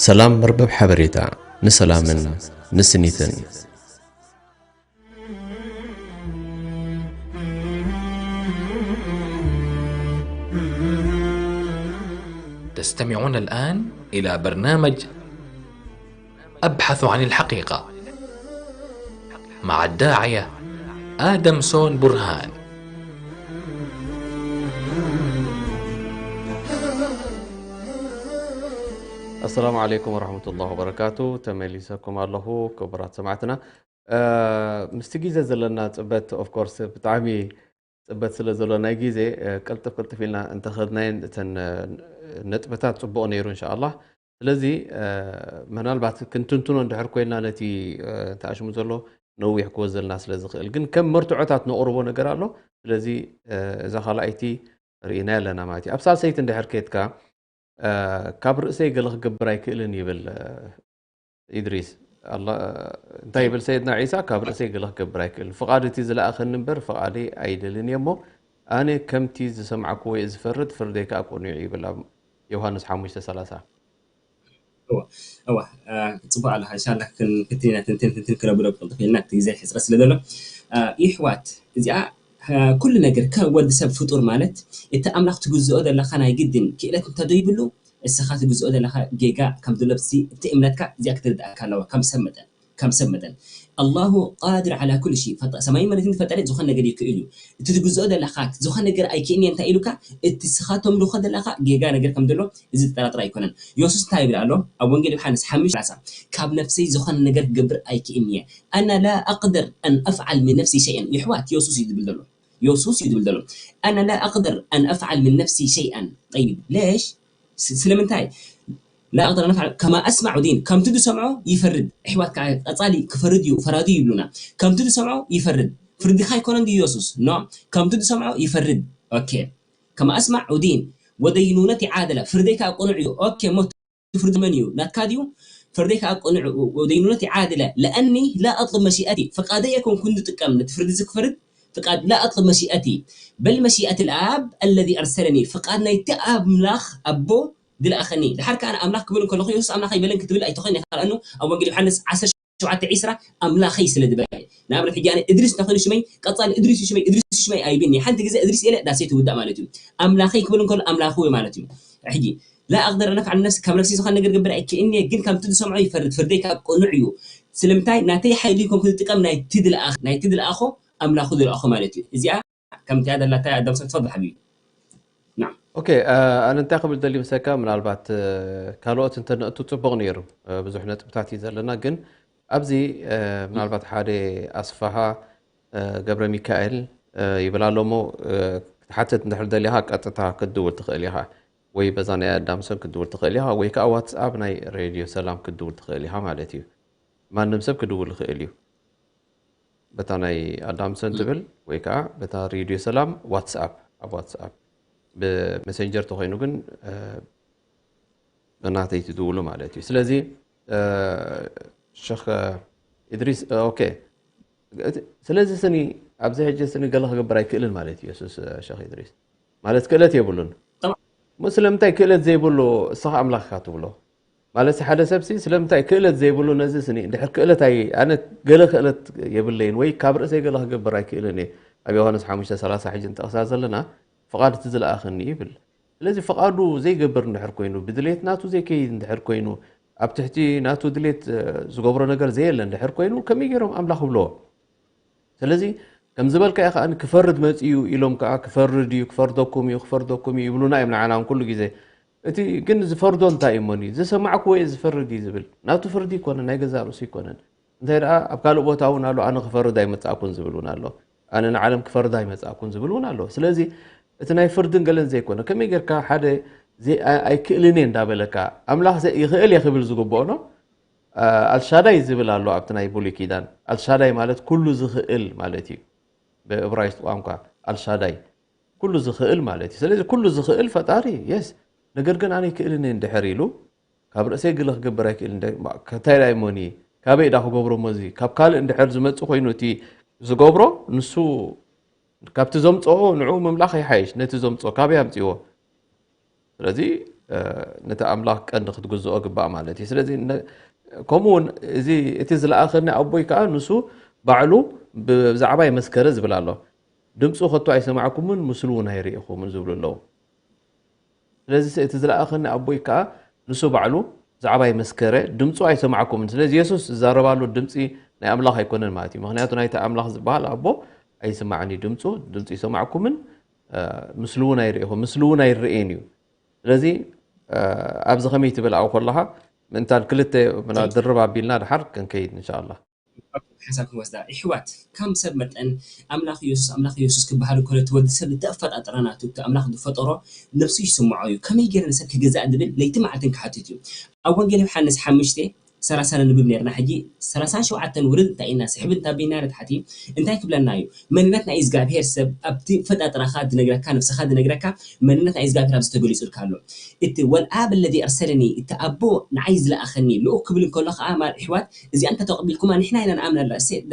ሰላም መርበብ ሓበሬታ ንሰላምን ንስኒትን። تستمعون الآن إلى برنامج أبحث عن الحقيقة مع الداعية آدم سون برهان. ኣሰላሙ ዓለይኩም ወረሕመቱላሂ ወበረካቱ። ተመሊሰኩም ኣለኹ ክቡራት ሰማዕትና። ምስቲ ግዜ ዘለና ፅበት፣ ኦፍኮርስ፣ ብጣዕሚ ፅበት ስለ ዘሎ ናይ ግዜ ቀልጥፍ ቅልጥፍ ኢልና እንተኸድናየን እተን ነጥብታት ፅቡቕ ነይሩ እንሻኣላህ። ስለዚ ምናልባት ክንትንትኖ እንድሕር ኮይና ነቲ ተኣሽሙ ዘሎ ነዊሕ ክወዘልና ስለ ዝኽእል፣ ግን ከም መርትዖታት ነቕርቦ ነገር ኣሎ። ስለዚ እዛ ካልኣይቲ ርኢና ኣለና ማለት እዩ። ኣብ ሳልሰይቲ እንድሕር ኬድካ ካብ ርእሰይ ገለ ክገብር ኣይክእልን ይብል ኢድሪስ። እንታይ ይብል ሰይድና ዒሳ? ካብ ርእሰይ ገለ ክገብር ኣይክእልን፣ ፍቓድ እቲ ዝለኣኸኒ እምበር ፍቓደይ ኣይደልን እየ እሞ፣ ኣነ ከምቲ ዝሰማዕኩዎ እየ ዝፈርድ፣ ፍርደይ ከኣ ቅኑዕ እዩ ይብል ኣብ ዮሃንስ ሓሙሽተ ሰላሳ። እዋ እዋ፣ ጽቡቕ ኣለኻ። እንሻላ ክንፍትን ኢና፣ ትንትን ትንትን ክነብሎ ብቅልጥፍ ኢልና፣ እቲ ግዜ ሕጽረት ስለ ዘሎ። ይሕዋት፣ እዚኣ ኩሉ ነገር ከም ወዲ ሰብ ፍጡር ማለት፣ እቲ ኣምላኽ ትግዝኦ ዘለኻ ናይ ግድን ክእለት እንተዶ ይብሉ፣ እስኻ ትግዝኦ ዘለኻ ጌጋ ከም ዘሎ ብሲ እቲ እምነትካ እዚኣ ክትርድኣካ ኣለዋ። ከም ሰብ መጠን ከም ሰብ መጠን ኣላሁ ቃድር ዓላ ኩሉ ሺ፣ ሰማይ መሬትን ዝፈጠረ ዝኾነ ነገር ይክእል እዩ። እቲ ትግዝኦ ዘለኻ ዝኾነ ነገር ኣይክእልኒ እንታይ ኢሉካ፣ እቲ ስኻ ተምልኾ ዘለኻ ጌጋ ነገር ከም ዘሎ እዚ ዝጠራጥር ኣይኮነን። የሱስ እንታይ ይብል ኣሎ ኣብ ወንጌል ዮሓንስ ሓሙሽተ ሰላሳ? ካብ ነፍሰይ ዝኾነ ነገር ክገብር ኣይክእልኒ እየ። ኣና ላ ኣቅደር ኣን ኣፍዓል ምን ነፍሲ ሸይአን። ይሕዋት የሱስ እዩ ዝብል ዘሎ። የሱስ እዩ ዝብል ዘሎ ኣና ላ ኣቅደር ኣን ኣፍዓል ምን ነፍሲ ሸይአን። ጠይብ ሌሽ ስለምንታይ ላ ኣቅደር ኣን ኣፍዓል ከማ ኣስማዕ ዲን፣ ከምቲ ዝሰምዖ ይፈርድ። ኣሕዋት ከዓ ቀፃሊ ክፈርድ እዩ ፈራዲ ይብሉና። ከምቲ ዝሰምዖ ይፈርድ። ፍርድኻ ኣይኮነን ድዩ የሱስ? ኖ፣ ከምቲ ዝሰምዖ ይፈርድ። ኦኬ፣ ከማ ኣስማዕ ዲን ወደይኑነት ይዓደላ፣ ፍርደይ ከዓ ቅኑዕ እዩ። ኦኬ፣ እሞ እቲ ፍርዲ መን እዩ? ናትካ ድዩ? ፍርደይ ከዓ ቅኑዕ ወደይኑነት ይዓደላ። ለኣኒ ላ ኣጥልብ መሺኣቲ፣ ፍቃደይ ኣይኮንኩን ዝጥቀም ነቲ ፍርዲ እዚ ክፈርድ ፍቃድ ላ ኣጥልብ መሺኣቲ በል መሺኣት ልኣብ ኣለዚ ኣርሰለኒ፣ ፍቃድ ናይቲ ኣምላኽ ኣቦ ዝለኣኸኒ። ድሓር ከኣ ኣምላኽ ክብል እንከለኹ የሱስ ኣምላኽ ኣይበለን ክትብል ኣይትኽእልን ኢኻ። ለኣኑ ኣብ ወንጌል ዮሃንስ ዓሰርተ ሸውዓተ ዒስራ ኣምላኸይ ስለ ዝበለ። ንኣብነት ሕጂ ኣነ እድሪስ እንተኾይኑ ሽመይ ቀጻሊ እድሪስ እዩ ሽመይ፣ እድሪስ እዩ ሽመይ ኣይብልኒ። ሓንቲ ግዜ እድሪስ ኢለ ዳሰይ ትውዳእ ማለት እዩ። ኣምላኸይ ክብል እንከሎ ኣምላኹ ማለት እዩ። ሕጂ ላ ኣቅደር ነፍዓል ነፍሲ፣ ካብ ነፍሲ ዝኾነ ነገር ገብር ኣይክእልኒ እየ፣ ግን ከምቲ ዝሰምዖ ይፈርድ፣ ፍርደይ ካብ ቅኑዕ እዩ። ስለምንታይ ናተይ ሓይሊ ይኮንኩ ዝጥቀም ናይቲ ድልኣኽ ናይቲ ድልኣኾ ኣምላኹ ድልኣኾ ማለት እዩ። እዚኣ ከምቲ ያደላታ ኣዳም ሰ ትፈضል ሓቢቢ። ናም ኦኬ፣ ኣነ እንታይ ክብል ደሊ ምሰካ፣ ምናልባት ካልኦት እንተነእቱ ፅቡቕ ነይሩ። ብዙሕ ነጥብታት እዩ ዘለና፣ ግን ኣብዚ ምናልባት ሓደ ኣስፋሃ ገብረ ሚካኤል ይብል ኣሎ እሞ ክትሓትት እንድሕር ደሊኻ ቀጥታ ክትድውል ትኽእል ኢኻ፣ ወይ በዛ ናይ ኣዳምሰን ክትድውል ትኽእል ኢኻ፣ ወይ ከዓ ዋትስኣፕ ናይ ሬድዮ ሰላም ክትድውል ትኽእል ኢኻ ማለት እዩ። ማንም ሰብ ክድውል ይኽእል እዩ። በታ ናይ ኣዳምሰን ትብል ወይ ከዓ በታ ሬድዮ ሰላም ዋትስኣፕ፣ ኣብ ዋትስኣፕ ብመሴንጀር ተኮይኑ ግን ብናተይ ትድውሉ ማለት እዩ። ስለዚ ሸኽ ኢድሪስ ኦኬ፣ ስለዚ ስኒ ኣብዚ ሕጂ ስኒ ገለ ክገብር ኣይክእልን ማለት እዩ የሱስ ሸኽ ኢድሪስ ማለት ክእለት የብሉን። እሞ ስለምንታይ ክእለት ዘይብሉ እስኻ ኣምላኽ ኢኻ ትብሎ? ማለት ሓደ ሰብሲ ስለምንታይ ክእለት ዘይብሉ ነዚ ስኒ እንድሕር ክእለት ኣይ ኣነ ገለ ክእለት የብለይን ወይ ካብ ርእሰይ ገለ ክገብር ኣይክእልን እየ። ኣብ ዮሃንስ ሓሙሽተ ሰላሳ ሕጂ ንጠቕሳ ዘለና ፍቓድ እቲ ዝለኣኸኒ ይብል። ስለዚ ፍቓዱ ዘይገብር እንድሕር ኮይኑ፣ ብድሌት ናቱ ዘይከይድ እንድሕር ኮይኑ፣ ኣብ ትሕቲ ናቱ ድሌት ዝገብሮ ነገር ዘየለ እንድሕር ኮይኑ ከመይ ገይሮም ኣምላኽ ይብልዎ? ስለዚ ከም ዝበልካዮ ከዓ ክፈርድ መፂኡ ኢሎም ከዓ ክፈርድ እዩ ክፈርደኩም እዩ ክፈርደኩም እዩ ይብሉና እዮም ንዓና እውን ኩሉ ግዜ። እቲ ግን ዝፈርዶ እንታይ እዩ እሞኒ? ዝሰማዕኩዎ እየ ዝፈርድ እዩ ዝብል። ናቱ ፍርዲ ይኮነን፣ ናይ ገዛእ ርእሱ ይኮነን። እንታይ ደኣ ኣብ ካልእ ቦታ እውን ኣሎ፣ ኣነ ክፈርድ ኣይመጻእኩን ዝብል እውን ኣሎ። ኣነ ንዓለም ክፈርድ ኣይመጻእኩን ዝብል እውን ኣሎ። ስለዚ እቲ ናይ ፍርድን ገለን ዘይኮነ፣ ከመይ ጌርካ ሓደ ኣይክእልን እየ እንዳበለካ ኣምላኽ ይኽእል እየ ክብል ዝግብኦ ኖ? ኣልሻዳይ ዝብል ኣሎ ኣብቲ ናይ ብሉይ ኪዳን። ኣልሻዳይ ማለት ኩሉ ዝኽእል ማለት እዩ። ብእብራይስጥ ቋንቋ ኣልሻዳይ ኩሉ ዝኽእል ማለት እዩ። ስለዚ ኩሉ ዝኽእል ፈጣሪ የስ፣ ነገር ግን ኣነ ይክእልን እየ እንድሕር ኢሉ ካብ ርእሰይ ግለ ክገብር ኣይክእል እንታይ ዳ እሞኒ ካበይ ዳ ክገብሮ እሞ እዚ ካብ ካልእ እንድሕር ዝመጽእ ኮይኑ እቲ ዝገብሮ ንሱ ካብቲ ዘምጽኦ ንዕኡ ምምላኽ ይሓይሽ ነቲ ዘምጽኦ ካበይ ኣምጽእዎ? ስለዚ ነቲ ኣምላኽ ቀንዲ ክትግዝኦ ግባእ ማለት እዩ። ስለዚ ከምኡ እውን እዚ እቲ ዝለኣኸኒ ኣቦይ ከዓ ንሱ ባዕሉ ብዛዕባይ መስከረ ዝብል ኣሎ። ድምፁ ከቶ ኣይሰማዕኩምን፣ ምስሉ እውን ኣይርኢኹምን ዝብሉ ኣለዉ። ስለዚ እቲ ዝለኣኸኒ ኣቦይ ከዓ ንሱ ባዕሉ ብዛዕባይ መስከረ፣ ድምፁ ኣይሰማዕኩምን። ስለዚ የሱስ ዝዛረባሉ ድምፂ ናይ ኣምላኽ ኣይኮነን ማለት እዩ። ምክንያቱ ናይቲ ኣምላኽ ዝበሃል ኣቦ ኣይስማዕን እዩ ድምፁ፣ ድምፁ ይሰማዕኩምን ምስሉ እውን ኣይርኢኹም፣ ምስሉ እውን ኣይርኤን እዩ። ስለዚ ኣብዚ ከመይ ትብል ኣብኡ ከለኻ ምእንታን ክልተ ድርብ ኣቢልና ድሓር ክንከይድ እንሻላ። ሓሳብ ክንወስዳ ይሕዋት ከም ሰብ መጠን ኣምላኽ ኢየሱስ ኣምላኽ ኢየሱስ ክበሃል እንከሎ እቲ ወዲ ሰብ እቲ ኣፈጣጥራ ናቱ እቲ ኣምላኽ ዝፈጠሮ ነብሱ ይስምዖ እዩ። ከመይ ገይረ ንሰብ ክገዛእ ዝብል ለይቲ መዓልትን ክሓትት እዩ። ኣብ ወንጌል ዮሓንስ ሓሙሽተ ሰላሳ ነንብብ ነርና። ሕጂ ሰላሳን ሸውዓተን ውርድ እንታይ ኢና ስሕብ እንታቢና ንታሕቲ እንታይ ክብለና እዩ? መንነት ናይ እግዚኣብሔር ሰብ ኣብቲ ፈጣጥራኻ ዝነግረካ ነብስኻ ዝነግረካ መንነት ናይ እግዚኣብሔር ኣብዚ ተገሊጹልካ ኣሎ። እቲ ወልኣብ ለዚ ኣርሰለኒ እቲ ኣቦ ንዓይ ዝለኣኸኒ ልኡክ ክብል እንከሎ ከዓ ማር ኣሕዋት እዚኣ እንተተቐቢልኩማ ንሕና ኢና ንኣምና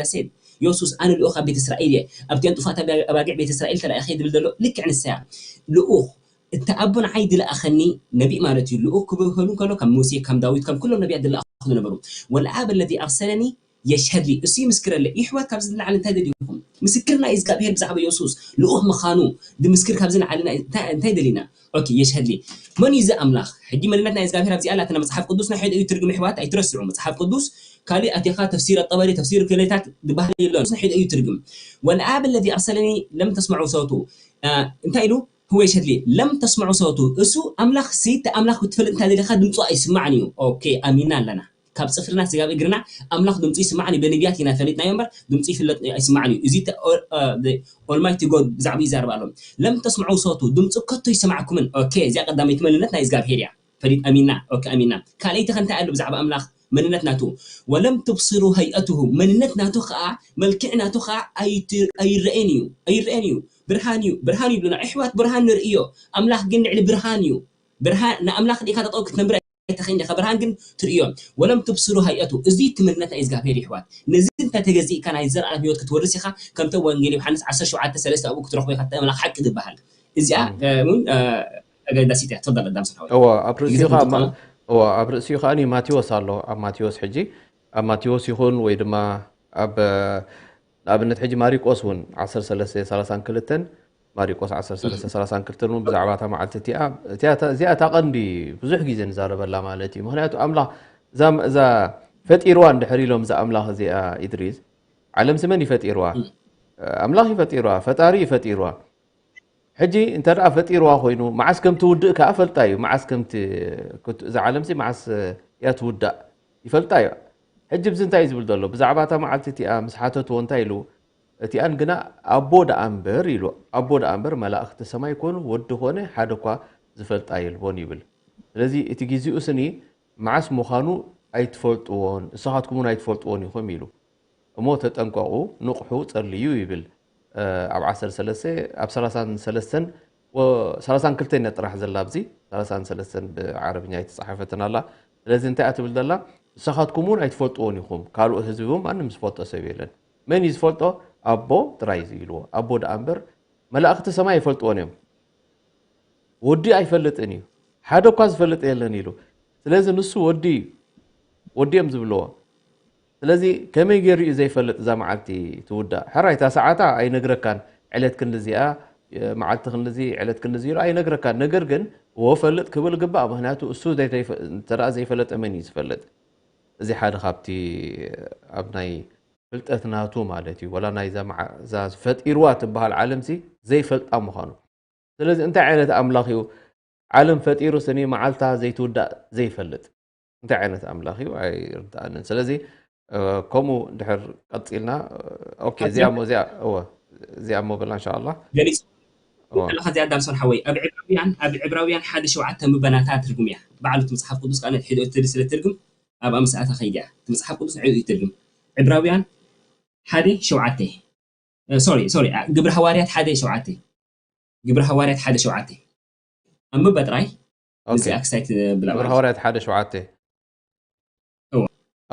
ዳሴት ዮሱስ ኣነ ልኡኽ ኣብ ቤት እስራኤል እየ ኣብቲኣን ጥፋት ኣባጊዕ ቤት እስራኤል ተላኢኸ ዝብል ዘሎ ልክዕ ንሳ እያ። ልኡኽ እቲ ኣቦ ንዓይ ዝለኣኸኒ ነቢእ ማለት እዩ። ልኡኽ ክብል ከሎ ካብ ሙሴ ካብ ዳዊት ካብ ኩሎም ነቢያት ዝለኣኹ ዝነበሩ ወልኣብ ለዚ ኣርሰለኒ የሽሀድ ሊ እሱ ይምስክረለይ። ይሕዋት ካብዚ ንላዕሊ እንታይ ደሊኹም? ምስክር ናይ እግዚኣብሄር ብዛዕባ የሱስ ልኡኽ ምዃኑ ዝምስክር ካብዚ ንዓሊ እንታይ ደሊና? ኦኬ የሽሀድ ሊ መን እዩ እዚ ኣምላኽ? ሕጂ መንነት ናይ እግዚኣብሄር ኣብዚኣ ኣላትና። መጽሓፍ ቅዱስ ናይ ሕድኡ ይትርግም። ይሕዋት ኣይትረስዑ። መጽሓፍ ቅዱስ ካሊእ ኣቲኻ ተፍሲር ኣጠበሪ ተፍሲር ክሌታት ዝበሃል የሎን። ናይ ሕድኡ ይትርግም። ወልኣብ ለዚ ኣርሰለኒ ለም ተስምዑ ሰውቱ እንታይ ኢሉ? ህወይ ሸድሊ ለም ተስምዑ ሰውቱ እሱ ኣምላኽ ሲ እቲ ኣምላኽ ክትፈልጥ እንታይ ደሊኻ ድምፁ ኣይስማዕን እዩ። ኦኬ ኣሚና ኣለና። ካብ ፅፍርና ስጋብ እግርና ኣምላኽ ድምፁ ይስማዕን እዩ። በነቢያት ኢና ፈሊጥናዮ እምበር ድምፁ ይፍለጥ ኣይስማዕን እዩ። እዚ Almighty God ብዛዕባ ይዛረብ ኣሎ። ለም ተስምዑ ሰውቱ ድምፁ ከቶ ይሰማዕኩምን። ኦኬ እዚኣ ቀዳመይቲ መንነት ናይ እግዚኣብሄር እያ። ፈሊጥ ኣሚና ኦኬ ኣሚና። ካልኣይቲ ከ እንታይ ኣሎ ብዛዕባ ኣምላኽ መንነት ናቱ? ወለም ትብስሩ ሀይአትሁ መንነት ናቱ ከዓ መልክዕ ናቱ ከዓ ኣይረአን እዩ ኣይረአን እዩ። ብርሃን እዩ ብርሃን ይብሉና ኣሕዋት ብርሃን ንርእዮ። ኣምላኽ ግን ልዕሊ ብርሃን እዩ። ብርሃን ንኣምላኽ ዲኻ ተጠው ክትነብር ኣይተኽእን ኢኻ ብርሃን ግን ትርእዮ። ወለም ትብስሩ ሀይአቱ እዚ እቲ መንነት ናይ እግዚኣብሔር ይሕዋት። ነዚ እንተተገዚእካ ናይ ዘርኣለም ህይወት ክትወርስ ኢኻ። ከምተ ወንጌል ዮሓንስ ዓሰርተ ሸውዓተ ሰለስተ ኣብኡ ክትረኽቦ ኢኻ እቲ ኣምላኽ ሓቂ ዝበሃል። እዚኣ እውን ኣገዳሲት እያ። ተፈደል ኣዳም ሰሓዊ እዎ ኣብ ርእሲኡ ከዓ እዎ ኣብ ርእሲኡ ከዓ ማቴዎስ ኣሎ። ኣብ ማቴዎስ ሕጂ ኣብ ማቴዎስ ይኹን ወይ ድማ ኣብ ንኣብነት ሕጂ ማሪቆስ እውን ዓሰርተ ሰለስተ ሰላሳን ክልተን ማሪቆስ ዓሰርተ ሰለስተ ሰላሳን ክልተን እውን ብዛዕባ እታ መዓልቲ እቲኣ እዚኣ እታ ቀንዲ ብዙሕ ግዜ ንዛረበላ ማለት እዩ። ምክንያቱ ኣምላኽ እዛ ፈጢርዋ እንድሕር ኢሎም እዛ ኣምላኽ እዚኣ ኢድሪስ ዓለም ስመን ይፈጢርዋ ኣምላኽ ይፈጢርዋ ፈጣሪ ይፈጢርዋ ሕጂ እንተ ደኣ ፈጢርዋ ኮይኑ መዓስ ከም ትውድእ ከኣ ፈልጣ እዩ። መዓስ ከም እዛ ዓለምሲ መዓስ እያ ትውዳእ ይፈልጣ እዩ። ሕጂ ብዚ እንታይ እዩ ዝብል ዘሎ? ብዛዕባ እታ መዓልቲ እቲኣ ምስ ሓተትዎ እንታይ ኢሉ? እቲኣን ግና ኣቦ ደኣ እምበር ኢሉ። ኣቦ ደኣ እምበር መላእኽቲ ሰማይ ኮኑ ወዲ ኮነ ሓደ እኳ ዝፈልጣ የልቦን ይብል። ስለዚ እቲ ግዜኡ ስኒ መዓስ ምዃኑ ኣይትፈልጥዎን፣ ንስኻትኩም እውን ኣይትፈልጥዎን ኢኹም ኢሉ። እሞ ተጠንቀቑ፣ ንቕሑ፣ ጸልዩ ይብል። ኣብ ዓሰርተ ሰለስተ ኣብ ሰላሳን ሰለስተን ሰላሳን ክልተን እያ ጥራሕ ዘላ ኣብዚ ሰላሳን ሰለስተን ብዓረብኛ ኣይተጻሓፈትን ኣላ። ስለዚ እንታይ እያ ትብል ዘላ? ንስኻትኩም እውን ኣይትፈልጥዎን ኢኹም፣ ካልኦት ህዝቢ እውን ማንም ዝፈልጦ ሰብ የለን። መን እዩ ዝፈልጦ? ኣቦ ጥራይ እዩ ኢልዎ። ኣቦ ደኣ እምበር መላእኽቲ ሰማይ ኣይፈልጥዎን እዮም። ወዲ ኣይፈልጥን እዩ፣ ሓደ እኳ ዝፈልጥ የለን ኢሉ። ስለዚ ንሱ ወዲ እዩ፣ ወዲ እዮም ዝብልዎ። ስለዚ ከመይ ገይሩ እዩ ዘይፈልጥ እዛ መዓልቲ ትውዳእ? ሕራይ እታ ሰዓታ ኣይነግረካን፣ ዕለት ክንድዚኣ፣ መዓልቲ ክንድዚ፣ ዕለት ክንድዚ ኢሉ ኣይነግረካን። ነገር ግን እዎ ፈልጥ ክብል ግባእ፣ ምክንያቱ እሱ እንተ ዘይፈለጠ መን እዩ ዝፈልጥ? እዚ ሓደ ካብቲ ኣብ ናይ ፍልጠት ናቱ ማለት እዩ። ወላ ናይዛ ፈጢርዋ ትበሃል ዓለምሲ ዘይፈልጣ ምዃኑ ስለዚ እንታይ ዓይነት ኣምላኽ እዩ ዓለም ፈጢሩ ስኒ መዓልታ ዘይትውዳእ ዘይፈልጥ እንታይ ዓይነት ኣምላኽ እዩ ኣይርድኣንን ስለዚ ከምኡ ድሕር ቀፂልና እዚኣ እሞ እዚኣ እሞ በላ እንሻ ኣላ ገሊፅ ኣለካ እዚኣ ዳምሶን ሓወይ ኣብ ዕብራውያን ኣብ ዕብራውያን ሓደ ሸውዓተ ምበናታ ትርጉም እያ ባዕሉ እቲ መፅሓፍ ቅዱስ ከዓ ነቲ ሕድኦ ትብል ስለ ትርጉም ኣብ ኣምስኣታ ከይድ እያ እቲ መፅሓፍ ቅዱስ ንዕኡ እዩ ትርጉም ዕብራውያን ሓደ ሸውዓተ ሶሪ ሶሪ ግብረ ሃዋርያት ሓደ ሸውዓተ ግብረ ሃዋርያት ሓደ ሸውዓተ ኣንብበ ጥራይ እዚኣ ክሳይ ትብላ ግብረ ሃዋርያት ሓደ ሸውዓተ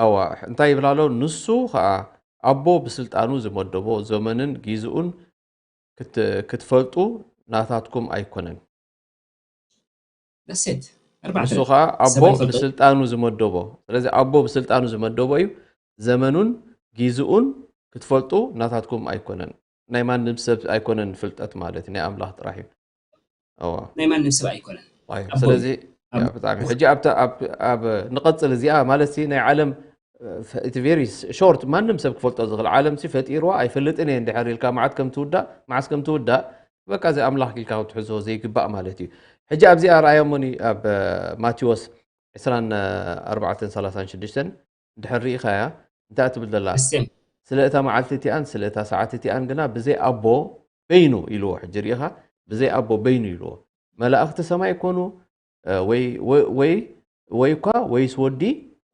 ኣዋ እንታይ ይብላ ኣሎ ንሱ ከዓ ኣቦ ብስልጣኑ ዝመደቦ ዘመንን ጊዝኡን ክትፈልጡ ናታትኩም ኣይኮነን ደሴት ኣርባዕተ ንሱ ከዓ ኣቦ ሰብ ኣይፈልጦ ብስልጣኑ ዝመደቦ። ስለዚ ኣቦ ብስልጣኑ ዝመደቦ እዩ። ዘመኑን ጊዝኡን ክትፈልጡ ናታትኩም ኣይኮነን፣ ናይ ማንም ሰብ ኣይኮነን። ፍልጠት ማለት ናይ ኣምላኽ ጥራሕ እዩ። እዋ ናይ ማንም ሰብ ኣይኮነን። ዋይ፣ ኣቦ ስለዚ ኣብ- ያ፣ ብጣዕሚ ሕጂ ኣብታ ኣብ ኣብ ንቐጽል እዚኣ ማለት ሲ ናይ ዓለም እቲ very short ማንም ሰብ ክፈልጦ ዝኽእል ዓለም ሲ ፈጢርዋ ኣይፈልጥን እየ እንድሕር ኢልካ መዓት ከም ትውዳእ መዓስ ከም ትውዳእ በቃ እዚ ኣምላኽ ኢልካ ክትሕዞ ዘይግባእ ማለት እዩ። ሕጂ ኣብዚኣ ረኣዮሞኒ ኣብ ማቴዎስ ዕስራን ኣርባዕተን ሰላሳን ሽዱሽተን እንድሕር ርኢኻያ እንታይ ትብል ዘላ እሰም ስለ እታ መዓልቲ እቲኣን ስለ እታ ሰዓት እቲኣን ግና ብዘይ ኣቦ በይኑ ኢልዎ። ሕጂ ርኢኻ ብዘይ ኣቦ በይኑ ኢልዎ። መላእኽቲ ሰማይ ይኮኑ እ፣ ወይ ወይ ወይ ወይ እኳ ወይስ ወዲ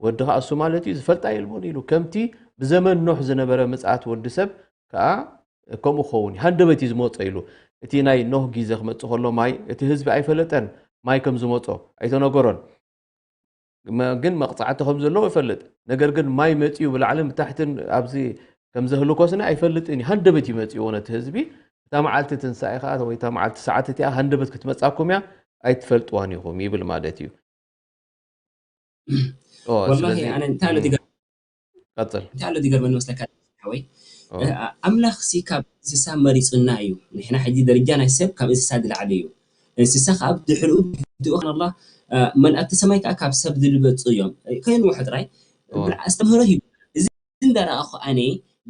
ወዲ ከዓ እሱ ማለት እዩ ዝፈልጣ የልቦን ኢሉ ከምቲ ብዘመን ኖህ ዝነበረ ምጽኣት ወዲ ሰብ ከዓ ከምኡ ክኸውን እዩ። ሃንደበት እዩ ዝመጾ ኢሉ እቲ ናይ ኖህ ግዜ ክመጽእ ከሎ ማይ እቲ ህዝቢ ኣይፈለጠን ማይ ከም ዝመጾ ኣይተነገሮን። መ- ግን መቕጻዕቲ ከም ዘለዎ ይፈልጥ። ነገር ግን ማይ መጺኡ ብላዕልን ብታሕትን ኣብዚ ከም ዘህልኮ ስነ ኣይፈልጥን እዩ። ሃንደበት እዩ መጺዎ ነቲ ህዝቢ። እታ መዓልቲ ትንሳኤ ከዓ ወይ እታ መዓልቲ ሰዓት እቲኣ ሃንደበት ክትመጻኩም እያ ኣይትፈልጥዋን ኢኹም ይብል ማለት እዩ። ኦ፣ ወላሂ ስለዚ ኣነ እንታይ ኣሎ ዝገርም ቀጽል። እንታይ ኣሎ ዝገርመኒ መስለካ ሓወይ ኦ፣ እ፣ ኣምላኽ ሲ ካብ እንስሳ መሪጹና እዩ። ንሕና ሕጂ ደረጃ ናይ ሰብ ካብ እንስሳ ዝለዓለ እዩ። እንስሳ ካብ ድሕሪኡ ብድኡ ካን ኣላ መልኣክቲ ሰማይ ከዓ ካብ ሰብ ዝልበጹ እዮም። ከየንውሑ ጥራይ ኦ፣ ብልዓ ኣስተምህሮ ሂቡ። እዚ እንዳረኣኹ ኣነ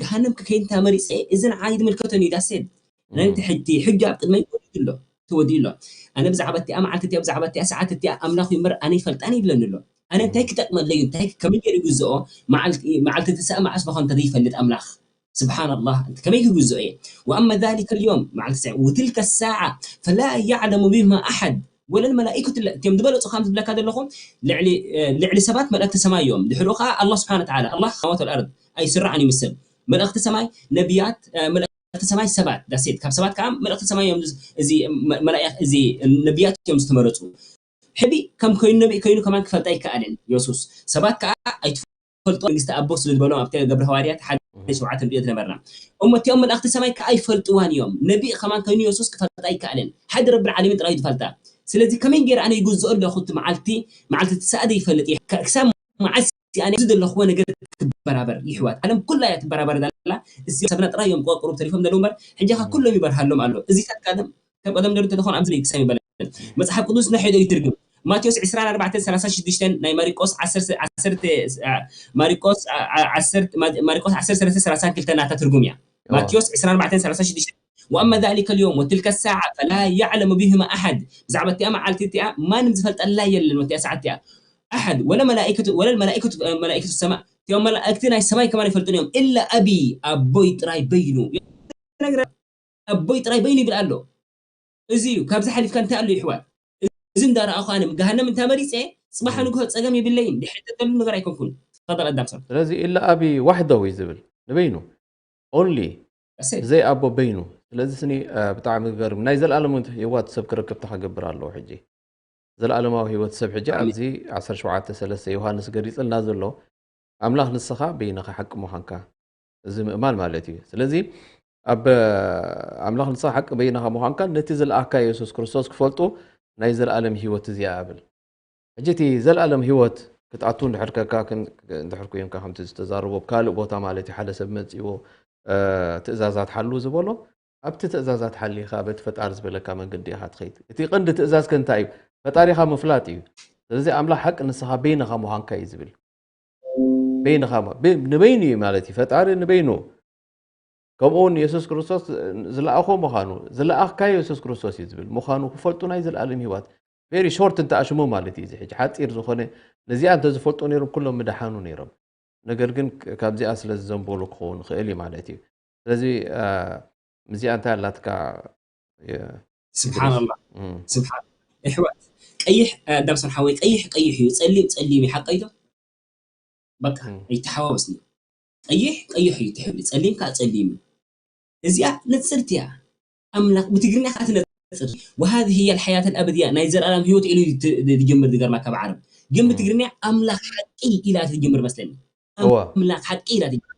ገሃነም ክከይድ እንታ መሪጸ እዚ ንዓይ ዝምልከተኒ እዩ። ዳሴት ናይ እም፣ ሕጂ ሕጂ ኣብ ቅድመይ ተወዲኡ ኣሎ ተወዲኡ ኣሎ። ኣነ ብዛዕባ እቲኣ መዓልቲ እቲኣ ብዛዕባ እቲኣ ሰዓት እቲኣ ኣምላኽ እዩ እምበር ኣነ ይፈልጣን ይብለኒ ኣሎ። ኣነ እንታይ እም፣ ክጠቅመለይ እንታይ ከመይ ገይሩ ይግዝኦ? መዓልቲ መዓልቲ ትስኣ መዓስ ምዃኑ እንተዘይፈልጥ ኣምላኽ ስብሓን ኣላህ ከመይ ክግዝኦ እየ? ወኣማ ዛሊከ ልዮም መዓልቲ ትስዓ ወትልከ ሳዓ ፈላ ያዕለሙ ብህማ ኣሓድ ወለል መላኢከቱ እቲኦም ዝበለፁ ከም ዝብለካ ዘለኹ ልዕሊ ልዕሊ ሰባት መለእክቲ ሰማይ እዮም። ድሕሪኡ ከዓ ኣላህ ስብሓን ወተዓላ ኣላህ ሰማዋት ወልኣርድ ኣይስራዕን እዩ ምስ ሰብ መለእክቲ ሰማይ ነቢያት መለእክቲ ሰማይ ሰባት ዳሴት ካብ ሰባት ከዓ መለእክቲ ሰማይ እዮም። እዚ መላእክ እዚ ነቢያት እዮም ዝተመረፁ። ሕቢ ከም ኮይኑ ነቢይ ኮይኑ ከማን ክፈልጣ ኣይከኣልን። የሱስ ሰባት ከዓ ኣይትፈልጦ መንግስቲ ኣቦ ስለ ዝበሎም ኣብቲ ገብረ ሃዋርያት ሓደ ሸውዓተ ንሪኦ ዝነበርና እሞ እቲኦም መላእክቲ ሰማይ ከዓ ኣይፈልጥዋን እዮም። ነቢይ ከማን ኮይኑ የሱስ ክፈልጣ ኣይከኣልን። ሓደ ረቢ ዓለሚን ጥራይ ዝፈልጣ። ስለዚ ከመይ ገይረ ኣነ ይግዝኦ ኣለኹ እቲ መዓልቲ መዓልቲ ትስኣ ዘይፈልጥ እየ ክሳብ መዓስ ኣነ እዚ ዘለኽዎ ነገር ትበራበር ይሕዋት ዓለም ኩላ እያ ትበራበር ዘላ። እዚ ሰብና ጥራይ እዮም ቆርቆሮም ተሪፎም ዘለዉ እምበር ሕጂ ካ ኩሎም ይበርሃሎም ኣሎ። እዚ ካብ ቀደም ካብ ቀደም ደሩ ተተኾን ኣብዚ ክሳብ ይበለ መጽሓፍ ቅዱስ ናይ ዶ ይትርግም ማቴዎስ ዕስራን ኣርባዕተን ሰላሳ ሽዱሽተን ናይ ማሪቆስ ዓሰርተ ዓሰርተ ማሪቆስ ዓሰርተ ማሪቆስ ዓሰርተ ሰለስተ ሰላሳ ክልተ ናታ ትርጉም እያ። ማቴዎስ ዕስራን ኣርባዕተን ሰላሳ ሽዱሽተን ወኣማ ዛሊከ ልዮም ወትልከ ሳዓ ፈላ ያዕለሙ ብህማ ኣሓድ ብዛዕባ እቲኣ መዓልቲ እቲኣ ማንም ዝፈልጠላ የለን ወቲኣ ሰዓት እቲኣ ኣሓድ ወለ መላኢከቱ ወለ መላኢከቱ መላኢከቱ ሰማ እቲኦም መላእክቲ ናይ ሰማይ ከማን ይፈልጡን እዮም ኢላ ኣቢ ኣቦይ ጥራይ በይኑ ነግረ ኣቦይ ጥራይ በይኑ ይብል ኣሎ። እዚ እዩ ካብዚ ሓሊፍካ እንታይ ኣሎ ይሕዋት? እዚ እንዳረኣኹ ኣነ ገሃነም እንታ መሪፀ ፅባሕ ንግሆ ፀገም የብለይን ድሕሪ ተደሉ ነገር ኣይኮንኩን። ተፈጠረ ኣዳም ሰብ ስለዚ ኢላ ኣቢ ዋሕደው እዩ ዝብል ንበይኑ only እሰይ ብዘይ ኣቦ በይኑ። ስለዚ ስኒ እ፣ ብጣዕሚ ገርም ናይ ዘለኣለም ህይወት ሰብ ክረክብ ተኸገብር ኣለዎ። ሕጂ ዘለኣለማዊ ህይወት ሰብ ሕጂ ኣሜን። ኣብዚ ዓሰርተ ሸውዓተ ሰለስተ ዮሃንስ ገሊፅልና ዘሎ ኣምላኽ ንስኻ በይንኻ ሓቂ ምዃንካ እዚ ምእማን ማለት እዩ። ስለዚ ኣብ ኣምላኽ ንስኻ ሓቂ በይንኻ ምዃንካ ነቲ ዝለኣካ የሱስ ክርስቶስ ክፈልጡ ናይ ዘለኣለም ህይወት እዚኣ እብል። ሕጂ እቲ ዘለኣለም ህይወት ክትኣቱ እንድሕር ከካ ክን- እንድሕር ኮይንካ ከምቲ ዝተዛረቦ ኣብ ካልእ ቦታ ማለት እዩ ሓደ ሰብ መፂዎ እ፣ ትእዛዛት ሓሉ ዝበሎ ኣብቲ ትእዛዛት ሓሊኻ በቲ ፈጣሪ ዝበለካ መንገዲ ኢኻ ትኸይድ። እቲ ቀንዲ ትእዛዝ ከ እንታይ እዩ? ፈጣሪኻ ምፍላጥ እዩ። ስለዚ ኣምላኽ ሓቂ ንስኻ በይንኻ ምዃንካ እዩ ዝብል። በይንኻ ሞ- ብ- ንበይኑ እዩ ማለት እዩ። ፈጣሪ ንበይኑ ከምኡ እውን የሱስ ክርስቶስ ዝለኣኾ ምዃኑ ዝለኣኽካዮ የሱስ ክርስቶስ እዩ ዝብል ምዃኑ ክፈልጡ ናይ ዘለኣለም ህይወት very short እንተኣሽሙ ማለት እዩ። እዚ ሕጂ ሓፂር ዝኾነ ነዚኣ እንተዝፈልጡ ነይሮም ኩሎም ምደሓኑ ነይሮም። ነገር ግን ክ- ካብዚኣ ስለ ዝዘንበሉ ክኸውን ይኽእል እዩ ማለት እዩ። ስለዚ እ፣ እዚኣ እንታይ ኣላትካ እ፣ ስብሓንላ እም፣ ስብሓን ይሕዋት ቀይሕ ኣዳም ሰን ሓወይ ቀይሕ ቀይሕ እዩ ጸሊም ጸሊም እዩ ሓቀይዶ በቃ እም፣ ኣይተሓዋወስኒ ቀይሕ ቀይሕ እዩ ትሕብሪ ጸሊም ከዓ ጸሊም እዩ እዚኣ ንጽርቲ እያ ኣምላኽ ብትግርኛ ከዓ ትነጽር وهذه هي الحياة الأبدية ናይ ዘላለም ህይወት ኢሉ እዩ ት- ዝጀምር ዝገርማካ ብዓረብ ግን እም። ብትግርኛ ኣምላኽ ሓቂ ኢላ ትጀምር መስለኒ እዋ ኣምላኽ ሓቂ ኢላ ትጀምር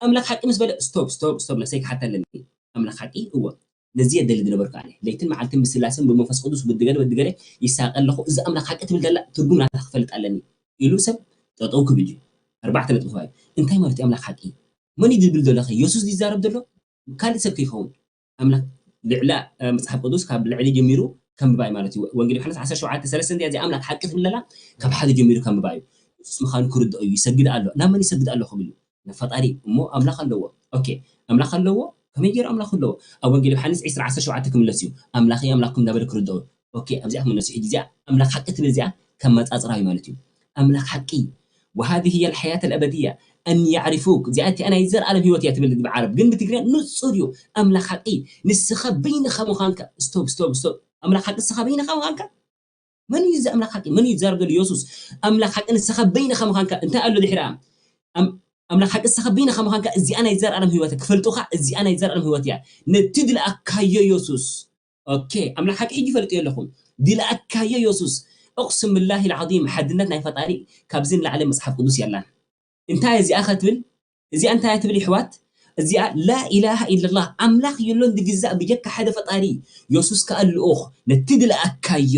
ኣምላኽ ሓቂ ምስ በለ ስቶፕ ስቶፕ ስቶፕ ነፍሰይ ክሓታ ኣለኒ ኣምላኽ ሓቂ እወ ነዚ እየ ደሊ ዝነበርኩ ኣነ። ለይትን መዓልትን ብስላሰን ብመንፈስ ቅዱስ ብድገለ ብድገለ ይሳቐ ኣለኹ። እዚ ኣምላኽ ሓቂ ትብል ዘላ ትርጉም ናታ ክፈልጥ ኣለኒ ኢሉ ሰብ ጠጠው ክብል እዩ። ኣርባዕተ ነጥቢ ክባዩ። እንታይ ማለት እዩ ኣምላኽ ሓቂ? መን እዩ ዝብል ዘሎ ኸ? የሱስ ዝዛረብ ዘሎ ካልእ ሰብ ከይኸውን። ኣምላኽ ልዕላ መጽሓፍ ቅዱስ ካብ ልዕሊ ጀሚሩ ከንብባይ ማለት እዩ። ወንጌል ዮሃንስ ዓሰርተ ሸውዓተ ሰለስተ እዚ ኣምላኽ ሓቂ ትብል ዘላ ካብ ሓደ ጀሚሩ ከንብባዩ። የሱስ ምዃኑ ክርድኦ እዩ። ይሰግድ ኣሎ። ናብ መን ይሰግድ ኣሎ ክብል እዩ? ንፈጣሪ እሞ ኣምላኽ ኣለዎ። ኦኬ ኣምላኽ ኣለዎ። ከመይ ገይሩ ኣምላኽ ኣለዎ? ኣብ ወንጌል ዮሃንስ ዕስራ ዓሰርተ ሸውዓተ ክምለስ እዩ። ኣምላኸይ ኣምላኽኩም እንዳበለ ክርድኦ። ኦኬ ኣብዚኣ ክምለስ እዩ። ሕጂ እዚኣ ኣምላኽ ሓቂ ትብል እዚኣ ከም መጻጽራዊ ማለት እዩ። ኣምላኽ ሓቂ وهذه هي الحياة الأبدية أن يعرفوك እዚኣ እቲኣ ናይ ዘር ኣለም ህይወት እያ ትብል ብዓረብ ግን ብትግርኛ ንጹር እዩ። ኣምላኽ ሓቂ ንስኻ በይንኻ ምዃንካ። ስቶፕ ስቶፕ ስቶፕ። ኣምላኽ ሓቂ ንስኻ በይንኻ ምዃንካ መን እዩ እዚ ኣምላኽ ሓቂ? መን እዩ ዝዛረብ ዘሎ? የሱስ ኣምላኽ ሓቂ ንስኻ በይንኻ ምዃንካ እንታይ ኣሎ ድሕሪኣ? ኣምላኽ ሓቂ ንስኻ በይንኻ ምዃንካ እዚኣ ናይ ዘርኣለም ህይወት ክፈልጡኻ እዚኣ ናይ ዘርኣለም ህይወት እያ። ነቲ ድልኣካዮ የሱስ ኦኬ ኣምላኽ ሓቂ ሕጂ ፈልጥዮ ኣለኹ። ድልኣካዮ የሱስ እቕስም ብላሂ ልዓዚም ሓድነት ናይ ፈጣሪ ካብዚ ንላዕሊ መፅሓፍ ቅዱስ የላን። እንታይ እዚኣ ከትብል እዚኣ እንታይ ትብል ይሕዋት? እዚኣ ላኢላሃ ኢለላህ ኣምላኽ የሎን ዝግዛእ ብጀካ ሓደ ፈጣሪ። የሱስ ከኣ ልኡኽ ነቲ ድልኣካዮ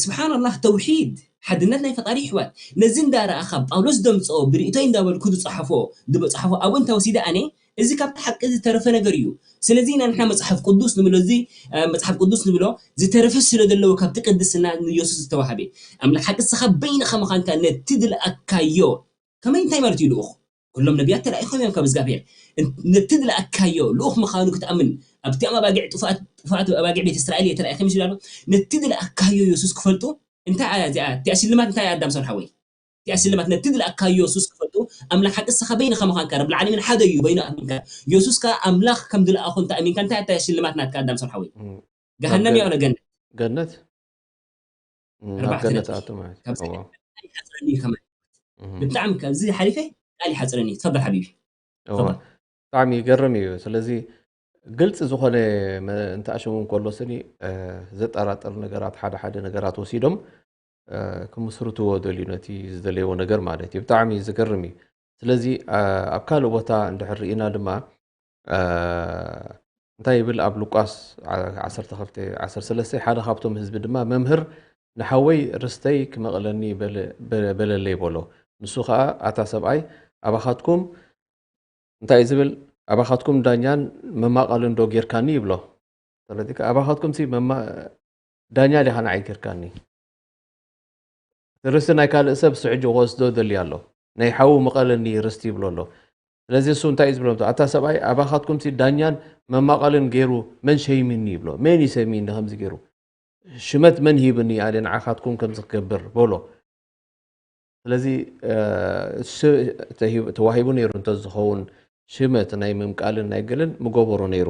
ስብሓን ኣላህ ተውሒድ ሓድነት ናይ ፈጣሪ ይሕዋት። ነዚ እንዳረኣኻ ጳውሎስ ደምፅኦ ብርእቶይ እንዳበልኩ ዝፀሓፎ ዝበፅሓፎ ኣብኡ እንተወሲደ ኣነ እዚ ካብቲ ሓቂ ዝተረፈ ነገር እዩ። ስለዚ ኢና ንሕና መፅሓፍ ቅዱስ ንብሎ እዚ መፅሓፍ ቅዱስ ንብሎ ዝተረፈ ስለ ዘለዎ ካብቲ ቅድስና ንየሱስ ዝተዋሃበ ኣምላኽ ሓቂ ንስኻ በይንኻ ምዃንካ ነቲ ዝለኣካዮ ከመይ እንታይ ማለት እዩ ልኡኽ? ኩሎም ነቢያት ተላኢኾም እዮም ካብ እግዚኣብሔር። ነቲ ዝለኣካዮ ልኡኽ ምዃኑ ክትኣምን ኣብቲ ኣባጊዕ ጥፋት ኣባጊዕ ቤት እስራኤል እየ ተላኢኸ ምስሉ ኣሎ። ነቲ ዝለኣካዮ የሱስ ክፈልጡ እንታይ እያ እዚኣ እቲኣ ሽልማት እንታይ እያ ኣዳም ሰብሓወይ? እቲኣ ሽልማት ነቲ ዝለኣካዮ የሱስ ክፈልጡ ኣምላኽ ሓቂ ንስኻ በይንኻ ምዃንካ ረብል ዓለሚን ሓደ እዩ በይኑ ኣሚንካ የሱስ ከኣ ኣምላኽ ከም ዝለኣኹ እንተ ኣሚንካ እንታይ እያ ሽልማት ናትካ ኣዳም ሰብሓወይ? ገሃነም እያ ገነት ገነት ናብ ገነት ኣቱ ማለት ካብ ይሓፅረኒ ከመ ብጣዕሚ ካብዚ ሓሊፈ ቃል ይሓፅረኒ። ተፈል ሓቢቢ። ብጣዕሚ ይገርም እዩ። ስለዚ ግልፂ ዝኾነ ምእንቲ ኣሸሙ እንከሎ ስኒ ዘጠራጥር ነገራት ሓደ ሓደ ነገራት ወሲዶም ክምስርትዎ ደልዩ ነቲ ዝደለይዎ ነገር ማለት እዩ። ብጣዕሚ ዝገርም እዩ። ስለዚ ኣብ ካልእ ቦታ እንድሕር ርኢና ድማ እንታይ ይብል ኣብ ሉቃስ ዓሰርተ ክልተ ዓሰርተ ሰለስተ ሓደ ካብቶም ህዝቢ ድማ መምህር ንሓወይ ርስተይ ክመቐለኒ በለለይ በሎ። ንሱ ኸዓ ኣታ ሰብኣይ ኣባኻትኩም እንታይ እዩ ዝብል ኣባኻትኩም ዳኛን መማቐልን ዶ ጌርካኒ ይብሎ። ተረዲካ ኣባኻትኩም ሲ ዳኛ ዲኻ ንዓይ ጌርካኒ እቲ ርስቲ ናይ ካልእ ሰብ ስዕጂ ክወስዶ ደልዩ ኣሎ። ናይ ሓዉ ምቐለኒ ርስቲ ይብሎ ኣሎ። ስለዚ እሱ እንታይ እዩ ዝብሎም? ኣታ ሰብኣይ ኣባኻትኩም ሲ ዳኛን መማቐልን ገይሩ መን ሸይምኒ ይብሎ። መን ይሰሚኒ ከምዚ ገይሩ ሽመት መን ሂብኒ ኣነ ንዓኻትኩም ከምዚ ክገብር በሎ። ስለዚ ተዋሂቡ ነይሩ እንተዝኸውን ሽመት ናይ ምምቃልን ናይ ገለን ምገበሮ ነይሩ።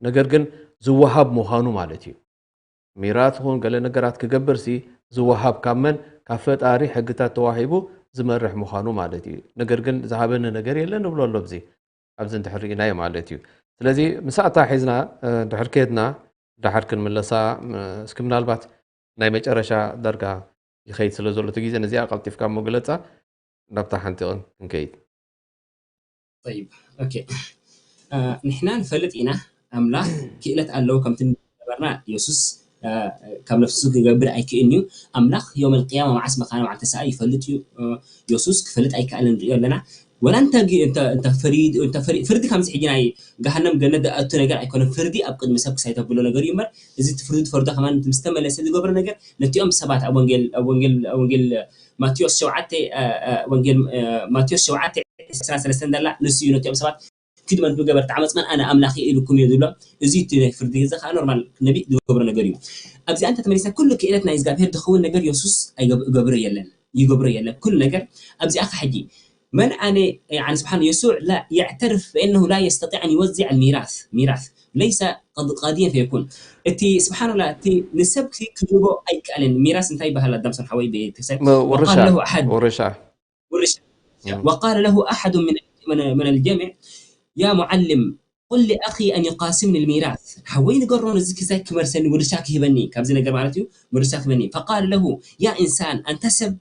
ነገር ግን ዝወሃብ ምዃኑ ማለት እዩ። ሚራት ኹን ገለ ነገራት ክገብር ሲ ዝወሃብ ካብ መን ካብ ፈጣሪ ሕግታት ተዋሂቡ ዝመርሕ ምዃኑ ማለት እዩ። ነገር ግን ዝሃበኒ ነገር የለን ንብሎ ኣሎ ኣብዚ ኣብዚ እንድሕር ርኢናዮ ማለት እዩ። ስለዚ ምሳእታ ሒዝና እንድሕር ከድና ዳሓር ክንምለሳ እስኪ ምናልባት ናይ መጨረሻ ዳርጋ ይኸይድ ስለ ዘሎ እቲ ግዜ ነዚኣ ቀልጢፍካ እሞ ግለፃ ናብታ ሓንቲ ክንከይድ። طيب ኦኬ ንሕና ንፈልጥ ኢና ኣምላኽ ክእለት ኣለዎ ከምቲ ነበርና የሱስ ካብ ነፍሱ ክገብር ኣይክእልን እዩ። ኣምላኽ ዮም ኣልቅያማ መዓስ መኻነ መዓልቲ ሰዓ ይፈልጥ እዩ። የሱስ ክፈልጥ ኣይከኣልን ንሪኦ ኣለና። ወላ እንተ ፍርዲ ከምዚ ሕጂ ናይ ገሃነም ገነት ዝኣቱ ነገር ኣይኮነን። ፍርዲ ኣብ ቅድሚ ሰብ ክሳይ ተብሎ ነገር እዩ እምበር እዚ እቲ ፍርዲ ትፈርዶ ከማን ምስ ተመለሰ ዝገብሮ ነገር ነቲኦም ሰባት ኣብ ወንጌል ኣብ ወንጌል ኣብ ወንጌል ማቴዎስ ሸውዓተ ወንጌል ማቴዎስ ሸውዓተ ዕስራን ሰለስተን ዘላ ንሱ እዩ ነቲኦም ሰባት ኪዱ መን ዝገበርቲ ዓመፅመን ኣነ ኣምላኽ እየ ኢልኩም እዩ ዝብሎ። እዚ እቲ ናይ ፍርዲ ግዜ ከዓ ኖርማል ነቢ ዝገብሮ ነገር እዩ። ኣብዚኣ እንተ ተመሊስና ኩሉ ክእለት ናይ እግዚኣብሔር ዝኸውን ነገር የሱስ ይገብሮ የለን ይገብሮ የለን ኩሉ ነገር ኣብዚኣ ከ ሕጂ መን ኣነ يعني سبحان يسوع لا يعترف بأنه لا يستطيع أن يوزع الميراث ميراث ليس قض- قاضيا فيكون እቲ سبحان الله እቲ ንሰብ ክህቦ ኣይከኣልን ሚራስ እንታይ ይበሃል ኣዳም ሰብሓወይ ቤተክርስትያን ውርሻ وقال له أحد ውርሻ ውርሻ وقال له أحد من من من الجمع يا معلم قل لأخي أن يقاسمني الميراث ሓወይ ንገሮ ነዚ ክሳይ ክመርሰኒ ውርሻ ክህበኒ ካብዚ ነገር ማለት እዩ ውርሻ ክህበኒ فقال له يا إنسان ኣንታ ሰብ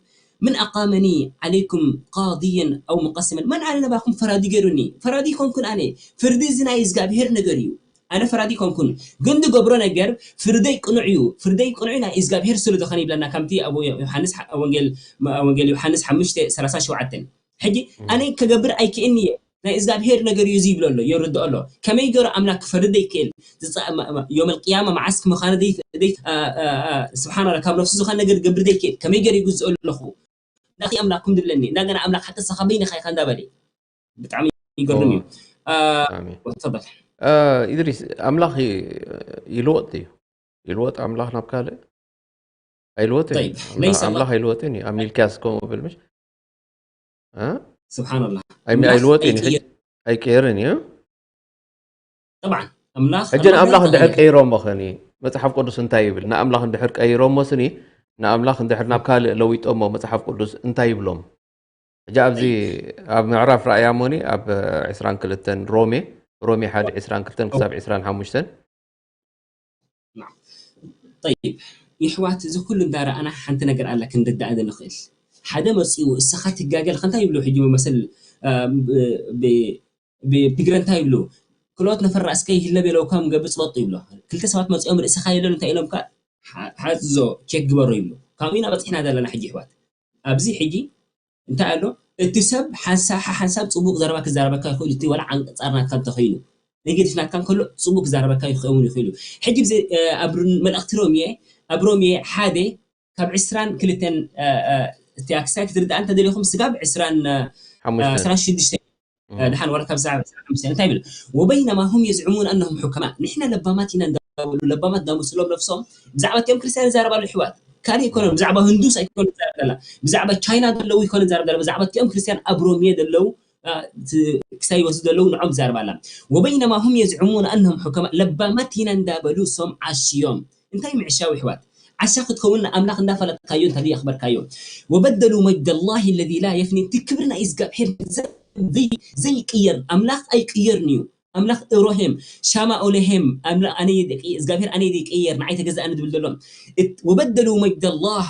من أقامني عليكم قاضيا أو مقسما መን ኣነ ናባኹም ፈራዲ ገይሩኒ ፈራዲ ይኮንኩን ኣነ ፍርዲ እዚ ናይ እግዚኣብሄር ነገር እዩ ኣነ ፈራዲ ኣይኮንኩን፣ ግን ዝገብሮ ነገር ፍርደይ ቅኑዕ እዩ። ፍርደይ ቅኑዕ ናይ እግዚኣብሄር ስለ ዝኾነ ይብለና፣ ከምቲ ኣብ ዮሃንስ፣ ወንጌል፣ ወንጌል ዮሃንስ ሓሙሽተ ሰላሳ ሸውዓተ። ሕጂ ኣነ ከገብር ኣይክእልን እየ፣ ናይ እግዚኣብሄር ነገር እዩ እዚ ይብሎ ኣሎ፣ የርድኦ ኣሎ። ከመይ ገይሩ ኣምላክ ክፈርድ ዘይክእል? ዮም ኣልቅያማ መዓስ ምዃኑ ስብሓን ካብ ነፍሱ ዝኾነ ነገር ክገብር ዘይክእል ከመይ ገይሩ ይግዝኦ ኣለኹ? እንዳኺ ኣምላኩም ድብለኒ እንዳገና ኣምላክ ሓቂ ሰኻ በይንኻ ኢኻ እንዳበለ ብጣዕሚ ይገርም እዩ። ተፈል። ኢድሪስ፣ ኣምላኽ ይልወጥ እዩ? ይልወጥ ኣምላኽ ናብ ካልእ? ኣይልወጥን እዩ። ኣምላኽ ኣይልወጥን እዩ። ኣብ ሚልክያስ ከምኡ ብል ምሽ? ስብሓንላህ። ኣይልወጥን እዩ። ኣይቀየርን እዩ። ጠብዓን ኣምላኽ ሕጂ ንኣምላኽ እንድሕር ቀይሮሞ ኸኒ መፅሓፍ ቅዱስ እንታይ ይብል? ንኣምላኽ እንድሕር ቀይሮሞ ስኒ ንኣምላኽ እንድሕር ናብ ካልእ ለዊጦሞ መፅሓፍ ቅዱስ እንታይ ይብሎም? ሕጂ ኣብዚ ኣብ ምዕራፍ ራእያ ሞኒ ኣብ ዕስራን ክልተን ሮሜ ሮሜ ሓደ ዕስራን ክልተን ክሳብ ዕስራን ሓሙሽተን ጠይብ ይሕዋት እዚ ኩሉ እንዳረኣና ሓንቲ ነገር ኣላ ክንርዳእ ንኽእል ሓደ መፂኡ እስኻ ትጋገል ከንታይ ይብሉ ሕጂ መመሰል ብትግረ እንታይ ይብሉ ክልኦት ነፈር ራእስከ ይህለብ የለውካም ገብር ፅበጡ ይብሎ ክልተ ሰባት መፂኦም ርእስኻ የለን እንታይ ኢሎምካ ሓዝዞ ኬክ ግበሮ ይብሉ ካብኡ ኢና በፂሕና ዘለና ሕጂ ይሕዋት ኣብዚ ሕጂ እንታይ ኣሎ እቲ ሰብ ሓንሳብ ሓሓንሳብ ፅቡቅ ዘረባ ክዛረበካ ይኽእል እቲ ወላ ዓንቀፃር ናትካ እንተኮይኑ ኔጌቲቭ ናትካ እንከሎ ፅቡቅ ክዛረበካ ይኸውን ይኽእል እዩ ሕጂ ኣብ መልእክቲ ሮምየ ኣብ ሮምየ ሓደ ካብ ዕስራን ክልተን እቲ ኣክሳይ ክትርዳእ እንተደሊኹም ስጋብ ዕስራን ዕስራን ሽዱሽተ ድሓን ወረ ካብ ዛዕባ እንታይ ይብል ወበይነማ ሁም የዝዕሙን ኣነሁም ሑከማ ንሕና ለባማት ኢና እንዳበሉ ለባማት እንዳመስሎም ነፍሶም ብዛዕባ እቲኦም ክርስትያን ይዛረባሉ ኣሕዋት ካልእ ኣይኮነን ብዛዕባ ህንዱስ ኣይኮነ ዛረብ ዘላ ብዛዕባ ቻይና ዘለዉ ይኮነ ዛረብ ዘላ ብዛዕባ እቲኦም ክርስትያን ኣብ ሮሜ ዘለዉ ክሳይ ይወስዱ ዘለዉ ንዖም ዛረብ ኣላ ወበይነማ ሁም የዝዕሙን ኣነሁም ሑከማ ለባማት ኢና እንዳበሉ ሶም ዓሽዮም እንታይ ምዕሻው ኣሕዋት ዓሻ ክትከውን ንኣምላኽ እንዳፈለጥካዮ እንተዘይ ኣኽበርካዮ ወበደሉ መጅደላሂ ለዚ ላ የፍኒ እቲ ክብሪ ናይ እግዚኣብሔር ዘይቅየር ኣምላኽ ኣይቅየርን እዩ ኣምላኽ እሮሄም ሻማ ኦለሄም ኣምላኽ ኣነ እግዚኣብሔር ኣነ ዘይቅየር ንዓይ ተገዛእኒ ዝብል ዘሎ ወበደሉ መጅደላህ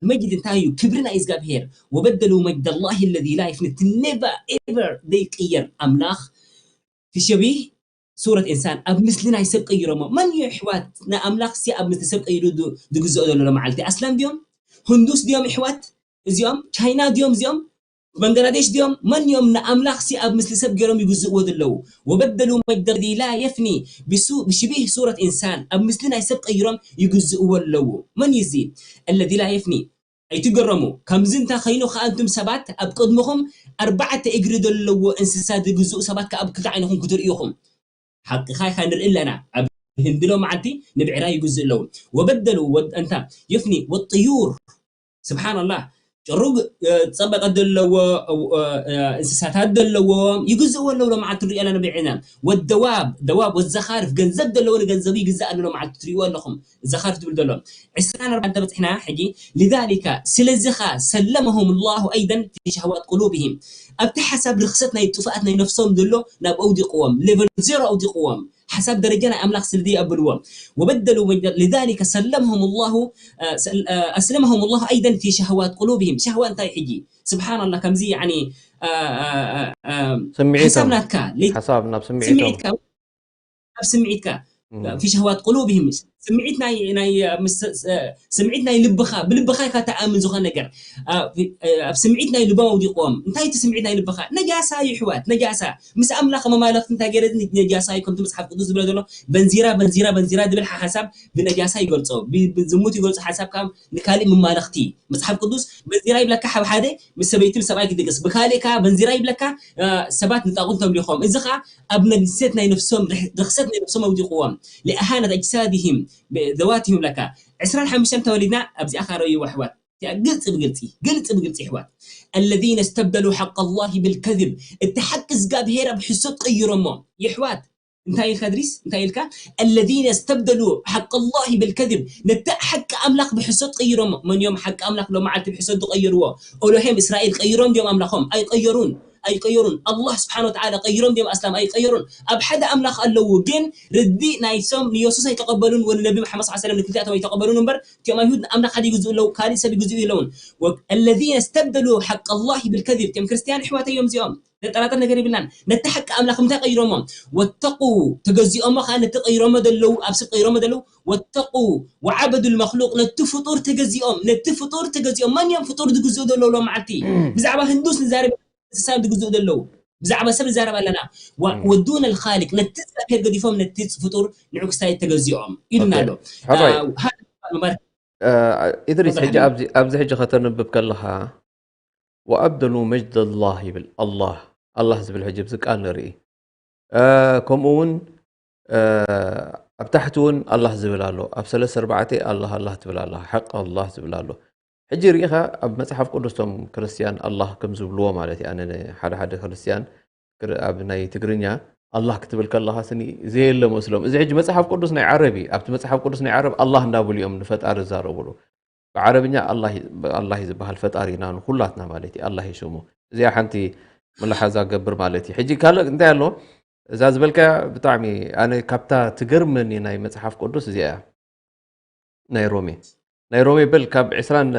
መጅድ እንታይ እዩ ክብሪ ናይ እግዚኣብሔር ወበደሉ መጅደላህ ለዚ ላ የፍኒ እቲ ኔቨር ኤቨር ዘይቅየር ኣምላኽ ትሸቢህ ሱረት ኢንሳን ኣብ ምስሊ ናይ ሰብ ቀይሮሞ መን እዩ ኣሕዋት ንኣምላኽ ሲ ኣብ ምስሊ ሰብ ቀይሩ ዝግዝኦ ዘሎ መዓልቲ ኣስላም ድዮም ህንዱስ ድዮም ኣሕዋት እዚኦም ቻይና ድዮም እዚኦም ባንግላዴሽ ድዮም መን እዮም ንኣምላኽ ሲ ኣብ ምስሊ ሰብ ገይሮም ይግዝእዎ ዘለዉ ወበደሉ መጅደ ለዚ ላ የፍኒ ብሽቢህ ሱረት ኢንሳን ኣብ ምስሊ ናይ ሰብ ቀይሮም ይግዝእዎ ኣለዉ መን እዩ እዚ ኣለዚ ላ የፍኒ ኣይትገረሙ ከምዚ እንተ ኸይኑ ኸኣ እንቱም ሰባት ኣብ ቅድምኹም ኣርባዕተ እግሪ ዘለዎ እንስሳ ዝግዝኡ ሰባት ከኣ ኣብ ክልተ ዓይንኹም ክትርእዩ ኢኹም ሓቅኻ ኢኻ ንርኢ ኣለና ኣብ ህንዲ ሎም መዓልቲ ንብዕራይ ይግዝእ ኣለዉ ወበደሉ እንታ የፍኒ ወጥዩር ስብሓንላህ ጭሩግ ፀበቀ ዘለዎ እንስሳታት ዘለዎም ይግዝእዎ ኣለዉ ሎም መዓልቲ ንሪኦ ኣለና ብዕና ወደዋብ ደዋብ ወዘኻርፍ ገንዘብ ዘለዎ ንገንዘቡ ይግዛእ ኣሎ ሎም መዓልቲ ትሪእዎ ኣለኹም ዘኻርፍ ትብል ዘሎ ዕስራን ኣርባዕተ በፅሕና ሕጂ لذلك ስለዚ ኸ ሰለመሁም ላሁ ኣይደን ፊ ሸህዋት ቁሉብሂም ኣብቲ ሓሳብ ርኽሰት ናይ ጥፍኣት ናይ ነፍሶም ዘሎ ናብ ኣውዲቕዎም ሌቨል ዜሮ ኣውዲቕዎም ሓሳብ ደረጃ ናይ ኣምላኽ ስለ ዘይኣብልዎም ወበደሉ لذلك ሰለመሁም ላሁ ኣስለመሁም ላሁ ኣይደን ፊ ሸህዋት ቁሉብሂም ሸህዋ እንታይ ሕጂ ስብሓን ላ ከምዚ ሓሳብ ናትካ ሓሳብ ናብ ስምዒቶም ኣብ ስምዒትካ ፊ ሸህዋት ቁሉብሂም ስምዒት ናይ ናይ ስምዒት ናይ ልብኻ ብልብኻ ኢካ ተኣምን ዝኾነ ነገር ኣብ ስምዒት ናይ ልቦም ኣውዲቕዎም እንታይ እቲ ስምዒት ናይ ልብኻ ነጃሳ እዩ ሕዋት ነጃሳ ምስ ኣምላኽ መማለኽቲ እንታይ ገይረ ነጃሳ እዩ ከምቲ መፅሓፍ ቅዱስ ዝብሎ ዘሎ በንዚራ በንዚራ በንዚራ ዝብል ሓሳብ ብነጃሳ ይገልፆ ዝሙት ይገልፆ ሓሳብ ካብ ንካሊእ መማለኽቲ መፅሓፍ ቅዱስ በንዚራ ይብለካ ሓብ ሓደ ምስ ሰበይቲ ምስ ሰብኣይ ክድቅስ ብካሊእ ከዓ በንዚራ ይብለካ ሰባት ንጣቁን ተምሊኾም እዚ ከዓ ኣብ ነግሰት ናይ ነፍሶም ርኽሰት ናይ ነፍሶም ኣውዲቕዎም لإهانة أجسادهم ذواتهم لك ዕስራን ሓሙሽተን ተወሊድና ኣብዚኣ ካረዩ ኣሕዋት እቲኣ ግልፂ ብግልፂ ግልፂ ብግልፂ ኣሕዋት الذين استبدلوا حق الله بالكذب እቲ ሓቂ እግዚኣብሄር ኣብ ሕሶት ቀይሮሞ የሕዋት እንታይ ኢልካ ድሪስ እንታይ ኢልካ الذين استبدلوا حق الله بالكذب ነቲ ሓቂ ኣምላኽ ብሕሶት ቀይሮሞ መን እዮም ሓቂ ኣምላኽ ሎም መዓልቲ ብሕሶት ዝቀየርዎ ኦሎሄም እስራኤል ቀይሮም ድዮም ኣምላኾም ኣይቀየሩን ኣይቀየሩን። ኣላህ ስብሓን ወተዓላ ቀይሮም ድዮም ኣስላም? ኣይቀየሩን። ኣብ ሓደ ኣምላኽ ኣለዉ፣ ግን ርዲ ናይሶም ንየሱስ ኣይተቐበሉን፣ ወንነቢ መሓመድ ሰለላሁ ዐለይሂ ወሰለም ንክልቲኣቶም ኣይተቐበሉን እምበር፣ እቲኦም ኣይሁድ ኣምላኽ ሓደ ይግዝኡ ኣለዉ፣ ካልእ ሰብ ይግዝኡ የለውን። ወ-፣ الذين استبدلوا حق الله بالكذب። እቲኦም ክርስትያን ኣሕዋተይ እዮም እዚኦም። ዘጠራጥር ነገር የብልናን። ነቲ ሓቂ ኣምላኽ እንታይ ቀይሮሞ? ወተቁ፣ ተገዚኦሞ ኸዓ ነቲ ቀይሮሞ ዘለዉ፣ ኣብ ስብ ቀይሮሞ ዘለዉ፣ ወተቁ ወዓበዱ ልመክሉቅ፣ ነቲ ፍጡር ተገዚኦም፣ ነቲ ፍጡር ተገዚኦም። መን እዮም ፍጡር ዝግዝኡ ዘለዉ ሎም መዓልቲ? ብዛዕባ ህንዱስ ንዛረብ፣ እንስሳ ዝግዝኡ ዘለዉ። ብዛዕባ ሰብ ንዛረብ ኣለና። ወ-፣ ወዱነ ልኻሊቅ፣ ነቲ እግዚኣብሔር ገዲፎም ነቲ ፍጡር ንዕኡ ክሳይ ተገዚኦም ኢሉና ኣሎ። ሓባይ። አ፣ ሃ-፣ ምባረክ። አ፣ ኢድሪስ፣ ሕጂ ኣብዚ፣ ኣብዚ ሕጂ ከተንብብ ከለኻ፣ ወኣብደሉ መጅደላህ ይብል ኣላህ። ኣላህ ዝብል ሕጂ ኣብዚ ቃል ንርኢ። አ፣ ከምኡ እውን፣ አ፣ ኣብ ታሕቲ እውን ኣላህ ዝብል ኣሎ። ኣብ ሰለስተ ኣርባዕተ ኣላህ፣ ኣላህ ትብል ኣላ። ሓቅ ኣላህ ዝብል ኣሎ። ሕጂ ርኢኻ ኣብ መጽሓፍ ቅዱስ እቶም ክርስትያን ኣላህ ከም ዝብልዎ ማለት እዩ። ኣነ ን-፣ ሓደ ሓደ ክርስትያን ክር-፣ ኣብ ናይ ትግርኛ ኣላህ ክትብል ከለኻ ስኒ ዘየለ መስሎም። እዚ ሕጂ መጽሓፍ ቅዱስ ናይ ዓረብ እዩ። ኣብቲ መጽሓፍ ቅዱስ ናይ ዓረብ ኣላህ እንዳበሉ እዮም ንፈጣሪ ዝዛረብሉ። ብዓረብኛ ኣላህ፣ ኣላህ እዩ ዝበሃል ፈጣሪና ንኹላትና ማለት እዩ። ኣላህ እዩ ሽሙ። እዚኣ ሓንቲ መላሓዛ ገብር ማለት እዩ። ሕጂ ካልእ እንታይ ኣሎ? እዛ ዝበልካያ ብጣዕሚ ኣነ ካብታ ትገርመኒ ናይ መጽሓፍ ቅዱስ እዚኣ እያ። ናይ ሮሜ፣ ናይ ሮሜ በል ካብ ዕስራን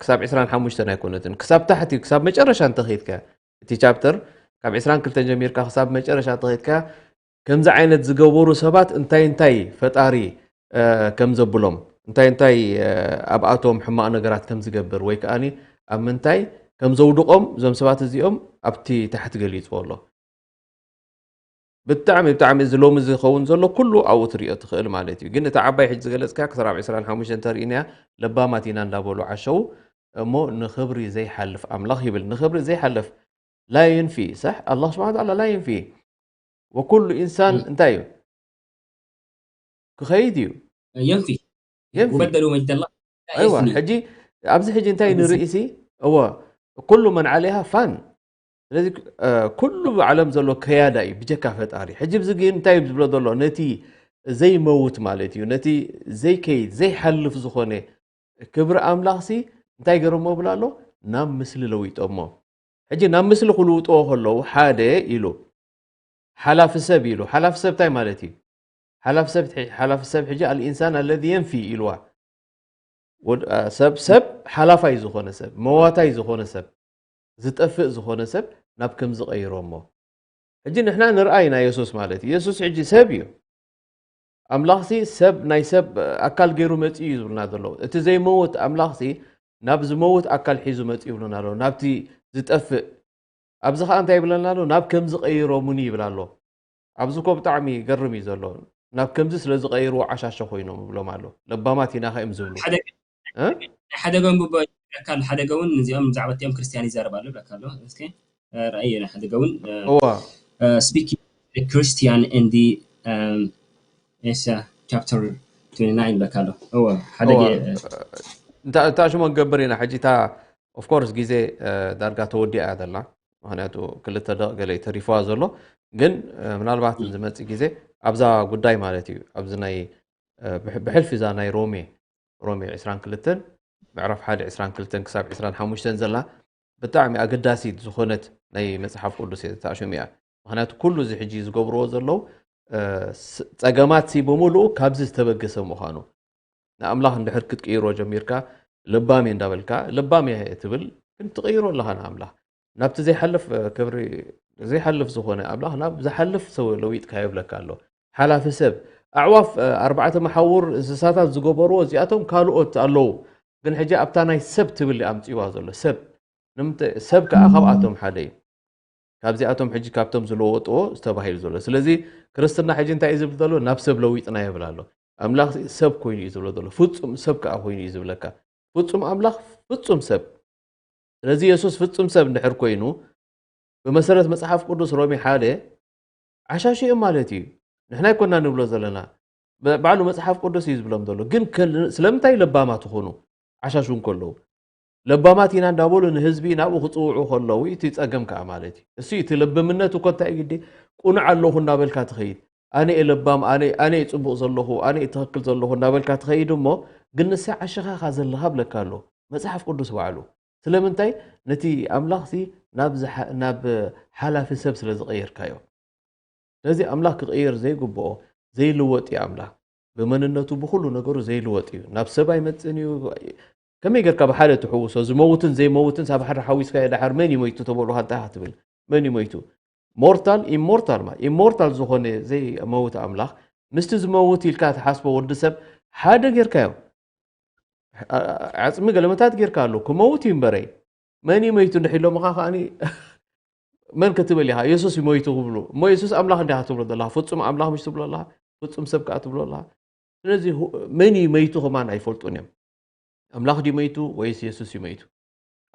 ክሳብ ዕስራን ሓሙሽተን ኣይኮነትን፣ ክሳብ ታሕቲ ክሳብ መጨረሻ እንተኸይድካ፣ እቲ ቻፕተር ካብ ዕስራን ክልተን ጀሚርካ ክሳብ መጨረሻ እንተኸይድካ፣ ከምዚ ዓይነት ዝገበሩ ሰባት እንታይ እንታይ ፈጣሪ፣ እ፣ ከም ዘብሎም፣ እንታይ እንታይ፣ እ፣ ኣብኣቶም ሕማቕ ነገራት ከም ዝገብር ወይ ከኣኒ ኣብ ምንታይ ከም ዘውድቖም እዞም ሰባት እዚኦም ኣብቲ ታሕቲ ገሊጽዎ ኣሎ። ብጣዕሚ፣ ብጣዕሚ እዚ ሎሚ ዝኸውን ዘሎ ኩሉ ኣብኡ ትሪኦ ትኽእል ማለት እዩ። ግን እታ ዓባይ ሕጂ ዝገለጽካ ክሳብ ዕስራን ሓሙሽተን እንተርኢናያ ለባማት ኢና እንዳበሉ ዓሸው እሞ ንኽብሪ ዘይሓልፍ ኣምላኽ ይብል። ንኽብሪ ዘይሓልፍ ላ የንፊ፣ ሳሕ? ኣላህ ስብሓን ወተዓላ ላ የንፊ። ወኩሉ ኢንሳን ም። እንታይ እዩ? ክኸይድ እዩ። የንፊ። የንፊ። ወበደሉ መጅደላ ኣይዋ፣ የፍኒ። ሕጂ ኣብዚ ሕጂ እንታይ እዚ ንርኢ ሲ? እወ፣ ኩሉ መን ዓለይሃ ፋን። ስለዚ፣ እ፣ ኩሉ ብዓለም ዘሎ ከያዳ እዩ፣ ብጀካ ፈጣሪ። ሕጂ ኣብዚ ግን እንታይ እዩ ዝብሎ ዘሎ? ነቲ ዘይመውት ማለት እዩ፣ ነቲ ዘይከይድ፣ ዘይሓልፍ ዝኾነ ክብሪ ኣምላኽሲ እንታይ ገይሮሞ ይብል ኣሎ? ናብ ምስሊ ለዊጦሞ። ሕጂ ናብ ምስሊ ክልውጥዎ ከለዉ ሓደ ኢሉ፣ ሓላፊ ሰብ ኢሉ። ሓላፊ ሰብ እንታይ ማለት እዩ? ሓላፊ ሰብ፣ ሓላፊ ሰብ ሕጂ ኣልኢንሳን ኣለዚ የንፊ ኢልዋ። ወድ-፣ አ፣ ሰብ፣ ሰብ ሓላፋይ ዝኾነ ሰብ፣ መዋታይ ዝኾነ ሰብ፣ ዝጠፍእ ዝኾነ ሰብ ናብ ከም ዝቐይሮሞ። ሕጂ ንሕና ንርኣይ ናይ የሱስ ማለት እዩ። የሱስ ሕጂ ሰብ እዩ። ኣምላኽሲ ሰብ፣ ናይ ሰብ ኣካል ገይሩ መጺኡ እዩ ዝብሉና ዘለዉ። እቲ ዘይመውት ኣምላኽሲ ናብ ዝመውት ኣካል ሒዙ መጺኡ ይብሉና ኣለዉ። ናብቲ ዝጠፍእ። ኣብዚ ኸኣ እንታይ ይብለና ኣሎ? ናብ ከም ዝቐይሮሙኒ ይብል ኣሎ። ኣብዚ እኮ ብጣዕሚ ይገርም እዩ ዘሎ። ናብ ከምዚ ስለ ዝቐይርዎ ዓሻሸ ኮይኖም ይብሎም ኣሎ። ለባማት ኢና ኸ እዮም ዝብሉ። ሓደ፣ እ? ሓደ ገውን ብቦ ይብለካ ኣሎ። ሓደ ገውን እዚኦም ብዛዕባ እቲኦም ክርስትያን ይዛረብ ኣሎ ይብለካ ኣሎ። እስኪ፣ እ፣ ርኣይ ናይ ሓደ ገውን፣ እ፣ እዋ። እ፣ speaking a Christian in the, um, Asia chapter twenty-nine ይብለካ ኣሎ። እዋ፣ ሓደ እዋ። ገ-፣ እንታ፣ እንታ ሽሞ ንገብር ኢና። ሕጂ እታ፣ of course፣ ግዜ፣ እ፣ ዳርጋ ተወዲኣ እያ ዘላ። ምኽንያቱ ክልተ ደቕ ገለ እዩ ተሪፍዋ ዘሎ። ግን፣ እ፣ ምናልባት ም። ዝመጽእ ግዜ ኣብዛ ጉዳይ ማለት እዩ። ኣብዚ ናይ፣ እ፣ ብሕ-፣ ብሕልፊ እዛ ናይ ሮሜ፣ ሮሜ ዕስራን ክልተን ምዕራፍ ሓደ ዕስራን ክልተን ክሳብ ዕስራን ሓሙሽተን ዘላ ብጣዕሚ ኣገዳሲት ዝኾነት ናይ መጽሓፍ ቅዱስ እየ ተኣሽሙ እያ። ምኽንያቱ ኩሉ እዚ ሕጂ ዝገብርዎ ዘለዉ፣ እ፣ ስ-፣ ጸገማትሲ ብምሉኡ ካብዚ ዝተበገሰ ምዃኑ። ንኣምላኽ እንድሕር ክትቅይሮ ጀሚርካ፣ ለባም እየ እንዳበልካ፣ ለባም እየ ትብል፣ ግን ትቕይሮ ኣለኻ ንኣምላኽ። ናብቲ ዘይሓልፍ፣ እ፣ ክብሪ ዘይሓልፍ ዝኾነ ኣምላኽ ናብ ዝሓልፍ ሰው ለዊጥካዮ ይብለካ ኣሎ። ሓላፊ ሰብ፣ ኣዕዋፍ፣ እ፣ ኣርባዕተ መሓውር እንስሳታት ዝገበርዎ እዚኣቶም ካልኦት ኣለዉ። ግን ሕጂ ኣብታ ናይ ሰብ ትብል ኣምጽዋ ዘሎ ሰብ። ንምንታይ? ሰብ ከኣ ካብኣቶም ሓደ እዩ። ካብዚኣቶም ሕጂ ካብቶም ዝለወጥዎ ዝተባሂሉ ዘሎ። ስለዚ ክርስትና ሕጂ እንታይ እዩ ዝብል ዘሎ? ናብ ሰብ ለዊጥና ይብል ኣሎ። ኣምላኽ ሰብ ኮይኑ እዩ ዝብሎ ዘሎ። ፍጹም ሰብ ከኣ ኮይኑ እዩ ዝብለካ። ፍጹም ኣምላኽ፣ ፍጹም ሰብ። ስለዚ የሱስ ፍጹም ሰብ እንድሕር ኮይኑ፣ ብመሰረት መጽሓፍ ቅዱስ ሮሜ ሓደ፣ ዓሻሹ እዮም ማለት እዩ። ንሕና ኣይኮና ንብሎ ዘለና። ብ-፣ ባዕሉ መጽሓፍ ቅዱስ እዩ ዝብሎም ዘሎ። ግን ከ-፣ ስለምንታይ ለባማት ትኾኑ? ዓሻሹ እንከለዉ። ለባማት ኢና እንዳበሉ ንህዝቢ ናብኡ ክጽውዑ ከለዉ፣ እቲ ጸገም ከኣ ማለት እዩ። እሱ እቲ ለብምነት እኮ እንታይ እዩ ግዲ? ቅኑዕ ኣለኹ እናበልካ ትኸይድ። ኣነ እየ ለባም፣ ኣነ፣ ኣነ እየ ጽቡቕ ዘለኹ፣ ኣነ እየ ትኽክል ዘለኹ እናበልካ ትኸይድ እሞ፣ ግን ንሳ ዓሽኻ ኢኻ ዘለኻ ብለካ ኣሎ መጽሓፍ ቅዱስ ባዕሉ። ስለምንታይ? ነቲ ኣምላኽሲ ናብ ዝሓ- ናብ ሓላፊ ሰብ ስለ ዝቐየርካዮ። ስለዚ ኣምላኽ ክቕየር ዘይግብኦ፣ ዘይልወጥ እዩ ኣምላኽ። ብመንነቱ ብኹሉ ነገሩ ዘይልወጥ እዩ። ናብ ሰብ ኣይመጽእን እዩ። ከመይ ጌርካ ብሓደ ትሕውሶ? ዝመውትን ዘይመውትን ሳብ ሓደ ሓዊስካዮ ደሓር መን እዩ መይቱ ተበሉኻ እንታይ ኢኻ ትብል? መን እዩ መይቱ? ሞርታል ኢሞርታል ማለት ኢሞርታል ዝኾነ ዘይመውት ኣምላኽ ምስቲ ዝመውት ኢልካ ትሓስቦ ወዲ ሰብ ሓደ ጌርካዮ። ዓጽሚ ገለመታት ጌርካ ኣሎ ክመውት እዩ እምበረይ መን እዩ መይቱ እንድሕ ኢሎምኻ ከዓኒ መን ክትብል ኢኻ የሱስ እዩ መይቱ ክብሉ እሞ የሱስ ኣምላኽ እንዲኻ ትብሎ ዘለኻ ፍጹም ኣምላኽ ምሽ ትብሎ ኣለኻ ፍጹም ሰብ ከዓ ትብሎ ኣለኻ ስለዚ መን እዩ መይቱ ከማን ኣይፈልጡን እዮም ኣምላኽ ድዩ መይቱ ወይስ የሱስ እዩ መይቱ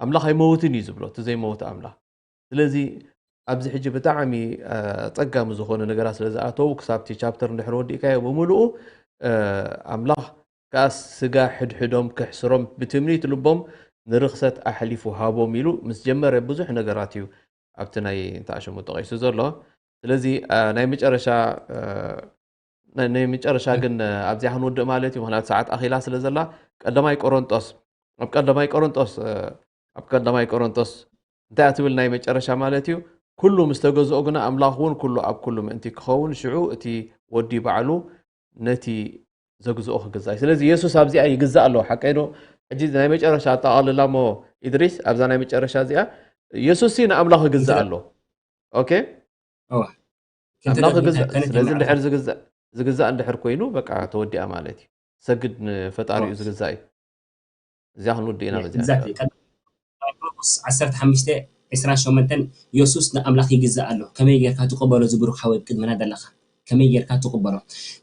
ኣምላኽ ኣይመውትን እዩ ዝብሎ እቲ ዘይመውት ኣምላኽ ስለዚ ኣብዚ ሕጂ ብጣዕሚ ኣጸጋሚ ዝኾነ ነገራት ስለ ዝኣተዉ ክሳብቲ ቻፕተር እንድሕር ወዲእካዮ ብምሉኡ ኣምላኽ ከኣ ስጋ ሕድሕዶም ክሕስሮም ብትምኒት ልቦም ንርኽሰት ኣሕሊፉ ሃቦም ኢሉ ምስ ጀመረ ብዙሕ ነገራት እዩ ኣብቲ ናይ እንተኣሸሙ ጠቒሱ ዘሎ ስለዚ ናይ መጨረሻ ናይ መጨረሻ ግን ኣብዚኣ ክንውድእ ማለት እዩ ምክንያቱ ሰዓት ኣኺላ ስለ ዘላ ቀዳማይ ቆሮንጦስ ኣብ ቀዳማይ ቆሮንጦስ ኣብ ቀዳማይ ቆሮንጦስ እንታይ ትብል ናይ መጨረሻ ማለት እዩ ኩሉ ምስ ተገዝኦ ግና ኣምላኽ እውን ኩሉ ኣብ ኩሉ ምእንቲ ክኸውን ሽዑ እቲ ወዲ ባዕሉ ነቲ ዘግዝኦ ክግዛእ እዩ ስለዚ የሱስ ኣብዚኣ ይግዛእ ኣለዎ ሓቀይ ዶ ሕጂ ናይ መጨረሻ ኣጠቓልላ ሞ ኢድሪስ ኣብዛ ናይ መጨረሻ እዚኣ የሱስ ንኣምላኽ ይግዛእ ኣሎ ኦኬ ኣምላኽ ይግዛእ ስለዚ እንድሕር ዝግዛእ ዝግዛእ እንድሕር ኮይኑ በቃ ተወዲኣ ማለት እዩ ሰግድ ንፈጣሪኡ ዝግዛእ እዩ እዚኣ ክንውድእ ኢና በዚኣ ማርቆስ ዓሰርተ ሓሙሽተ ዕስራን ሸሞንተን የሱስ ንኣምላኽ ይግዛእ ኣሎ ከመይ ጌርካ ትቐበሎ ዝብሩክ ሓወይ ቅድመና ዘለኻ ከመይ ጌርካ ትቕበሎ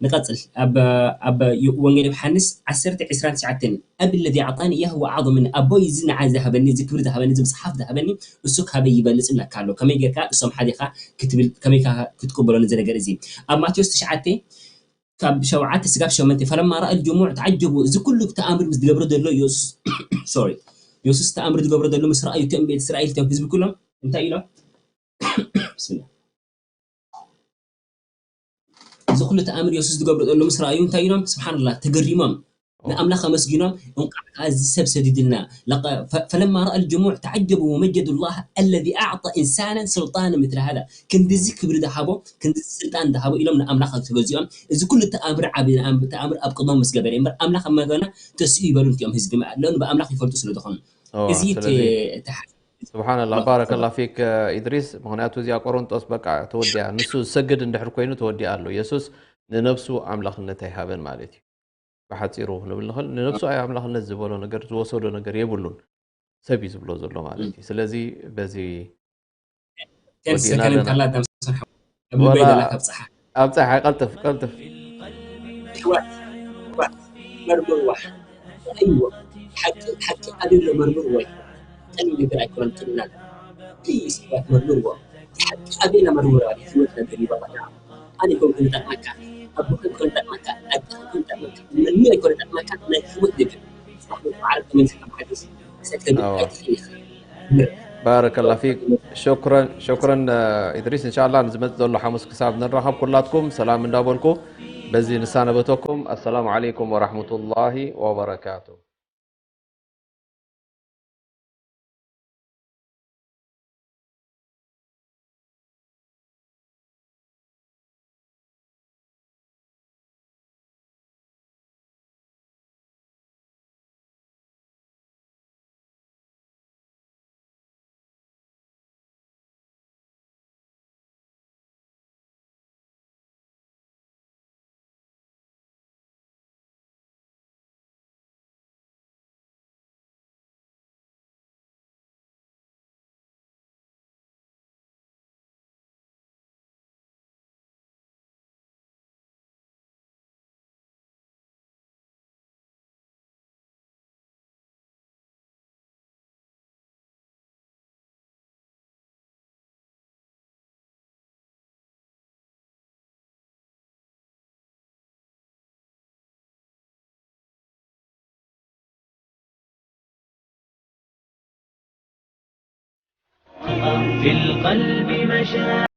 ንቐጽል ኣብ ወንጌል ዮሃንስ ዓሰርተ ዕስራን ትሽዓተን أبي الذي أعطاني إياه هو أعظم مني ኣቦይ እዚ ንዓይ ዝሃበኒ እዚ ክብሪ ዝሃበኒ እዚ መጽሓፍ ዝሃበኒ እሱ ካበይ ይበልጽ ይብለካ ኣሎ ከመይ ጌርካ እሶም ሓዚኻ ክትብል ከመይ ክትቅበሎ ነዚ ነገር እዚ ኣብ ማቴዎስ ትሽዓተ ካብ ሸውዓተ ስጋብ ሸመንተ ፈለማ ረአ الجموع تعجبوا እዚ ኩሉ ተኣምር ምስ ዝገብሮ ዘሎ የሱስ ሶሪ የሱስ ተኣምር ዝገብሮ ዘሎ ምስ ረኣዩ እቶም ቤት እስራኤል እቶም ህዝቢ ኩሎም እንታይ ኢሎም ብስሚላ እዚ ኩሉ ተኣምር የሱስ ዝገብሮ ዘሎ ምስ ረኣዩ እንታይ ኢሎም ስብሓንላ ተገሪሞም ንኣምላኽ ኣመስጊኖም እንቋዕ ከዓ እዚ ሰብ ሰዲድልና ፈለማ ረአ الجموع تعجبوا ومجدوا الله الذي أعطى إنسانا سلطانا مثل هذا ክንድዚ ክብሪ ዝሃቦ ክንድዚ ስልጣን ዝሃቦ ኢሎም ንኣምላኽ ተገዚኦም እዚ ኩሉ ተኣምር ዓቢ ተኣምር ኣብ ቅድሞም ምስ ገበረ እምበር ኣምላኽ ኣብ መገና ተስኡ ይበሉ እንቲኦም ህዝቢ ለኑ ብኣምላኽ ይፈልጡ ስለ ዝኾኑ እዚ ስብሓንላ ባረከላ ፊክ ኢድሪስ ምክንያቱ እዚኣ ቆሮንጦስ በቃ ተወዲያ ንሱ ዝሰግድ እንድሕር ኮይኑ ተወዲያ ኣሎ የሱስ ንነብሱ ኣምላኽነት ኣይሃበን ማለት እዩ ብሓፂሩ ክንብል ንኽእል ንነብሱ ኣይ ኣምላኽነት ዝበሎ ነገር ዝወሰዶ ነገር የብሉን ሰብ እዩ ዝብሎ ዘሎ ማለት እዩ ስለዚ በዚ ቴን ሰከንድ ካላ ዳምሰን ኣብ ልበይ ደላ ካብ ፀሓ ኣብ ፀሓይ ቀልጥፍ ቀልጥፍ ሕዋት ሕዋት መርምርዋ ኣይዎ ሓቂ ሓቂ ኣበሎ መርምርዎ እዩ ቀሊል ነገር ኣይኮነን ጥልና ፕሊስ ሕዋት መርምርዎ ሓቂ ኣበላ መርምርዋ ህይወት ነገር ይባባዳ ኣነ ኮንኩ ንጠቅመካ ኣቦ ኮንኩ ንጠቅመካ ኣደ ኮንኩ ንጠቅመካ መኑ ኣይኮነ ጠቅመካ ናይ ህይወት ነገር ፅባሕ ዓለም ተመልስካ መሓገዝ ሰከንድ ኣይትኽእል ኢኻ ባረከላ ፊክ ሸኩረን ሸኩረን ኢድሪስ እንሻላ ንዝመፅእ ዘሎ ሓሙስ ክሳብ ንራኸብ ኩላትኩም ሰላም እንዳበልኩ በዚ ንሳነበተኩም ኣሰላሙ ዓለይኩም ወራሕመቱላሂ ወበረካቱ في القلب مشاعر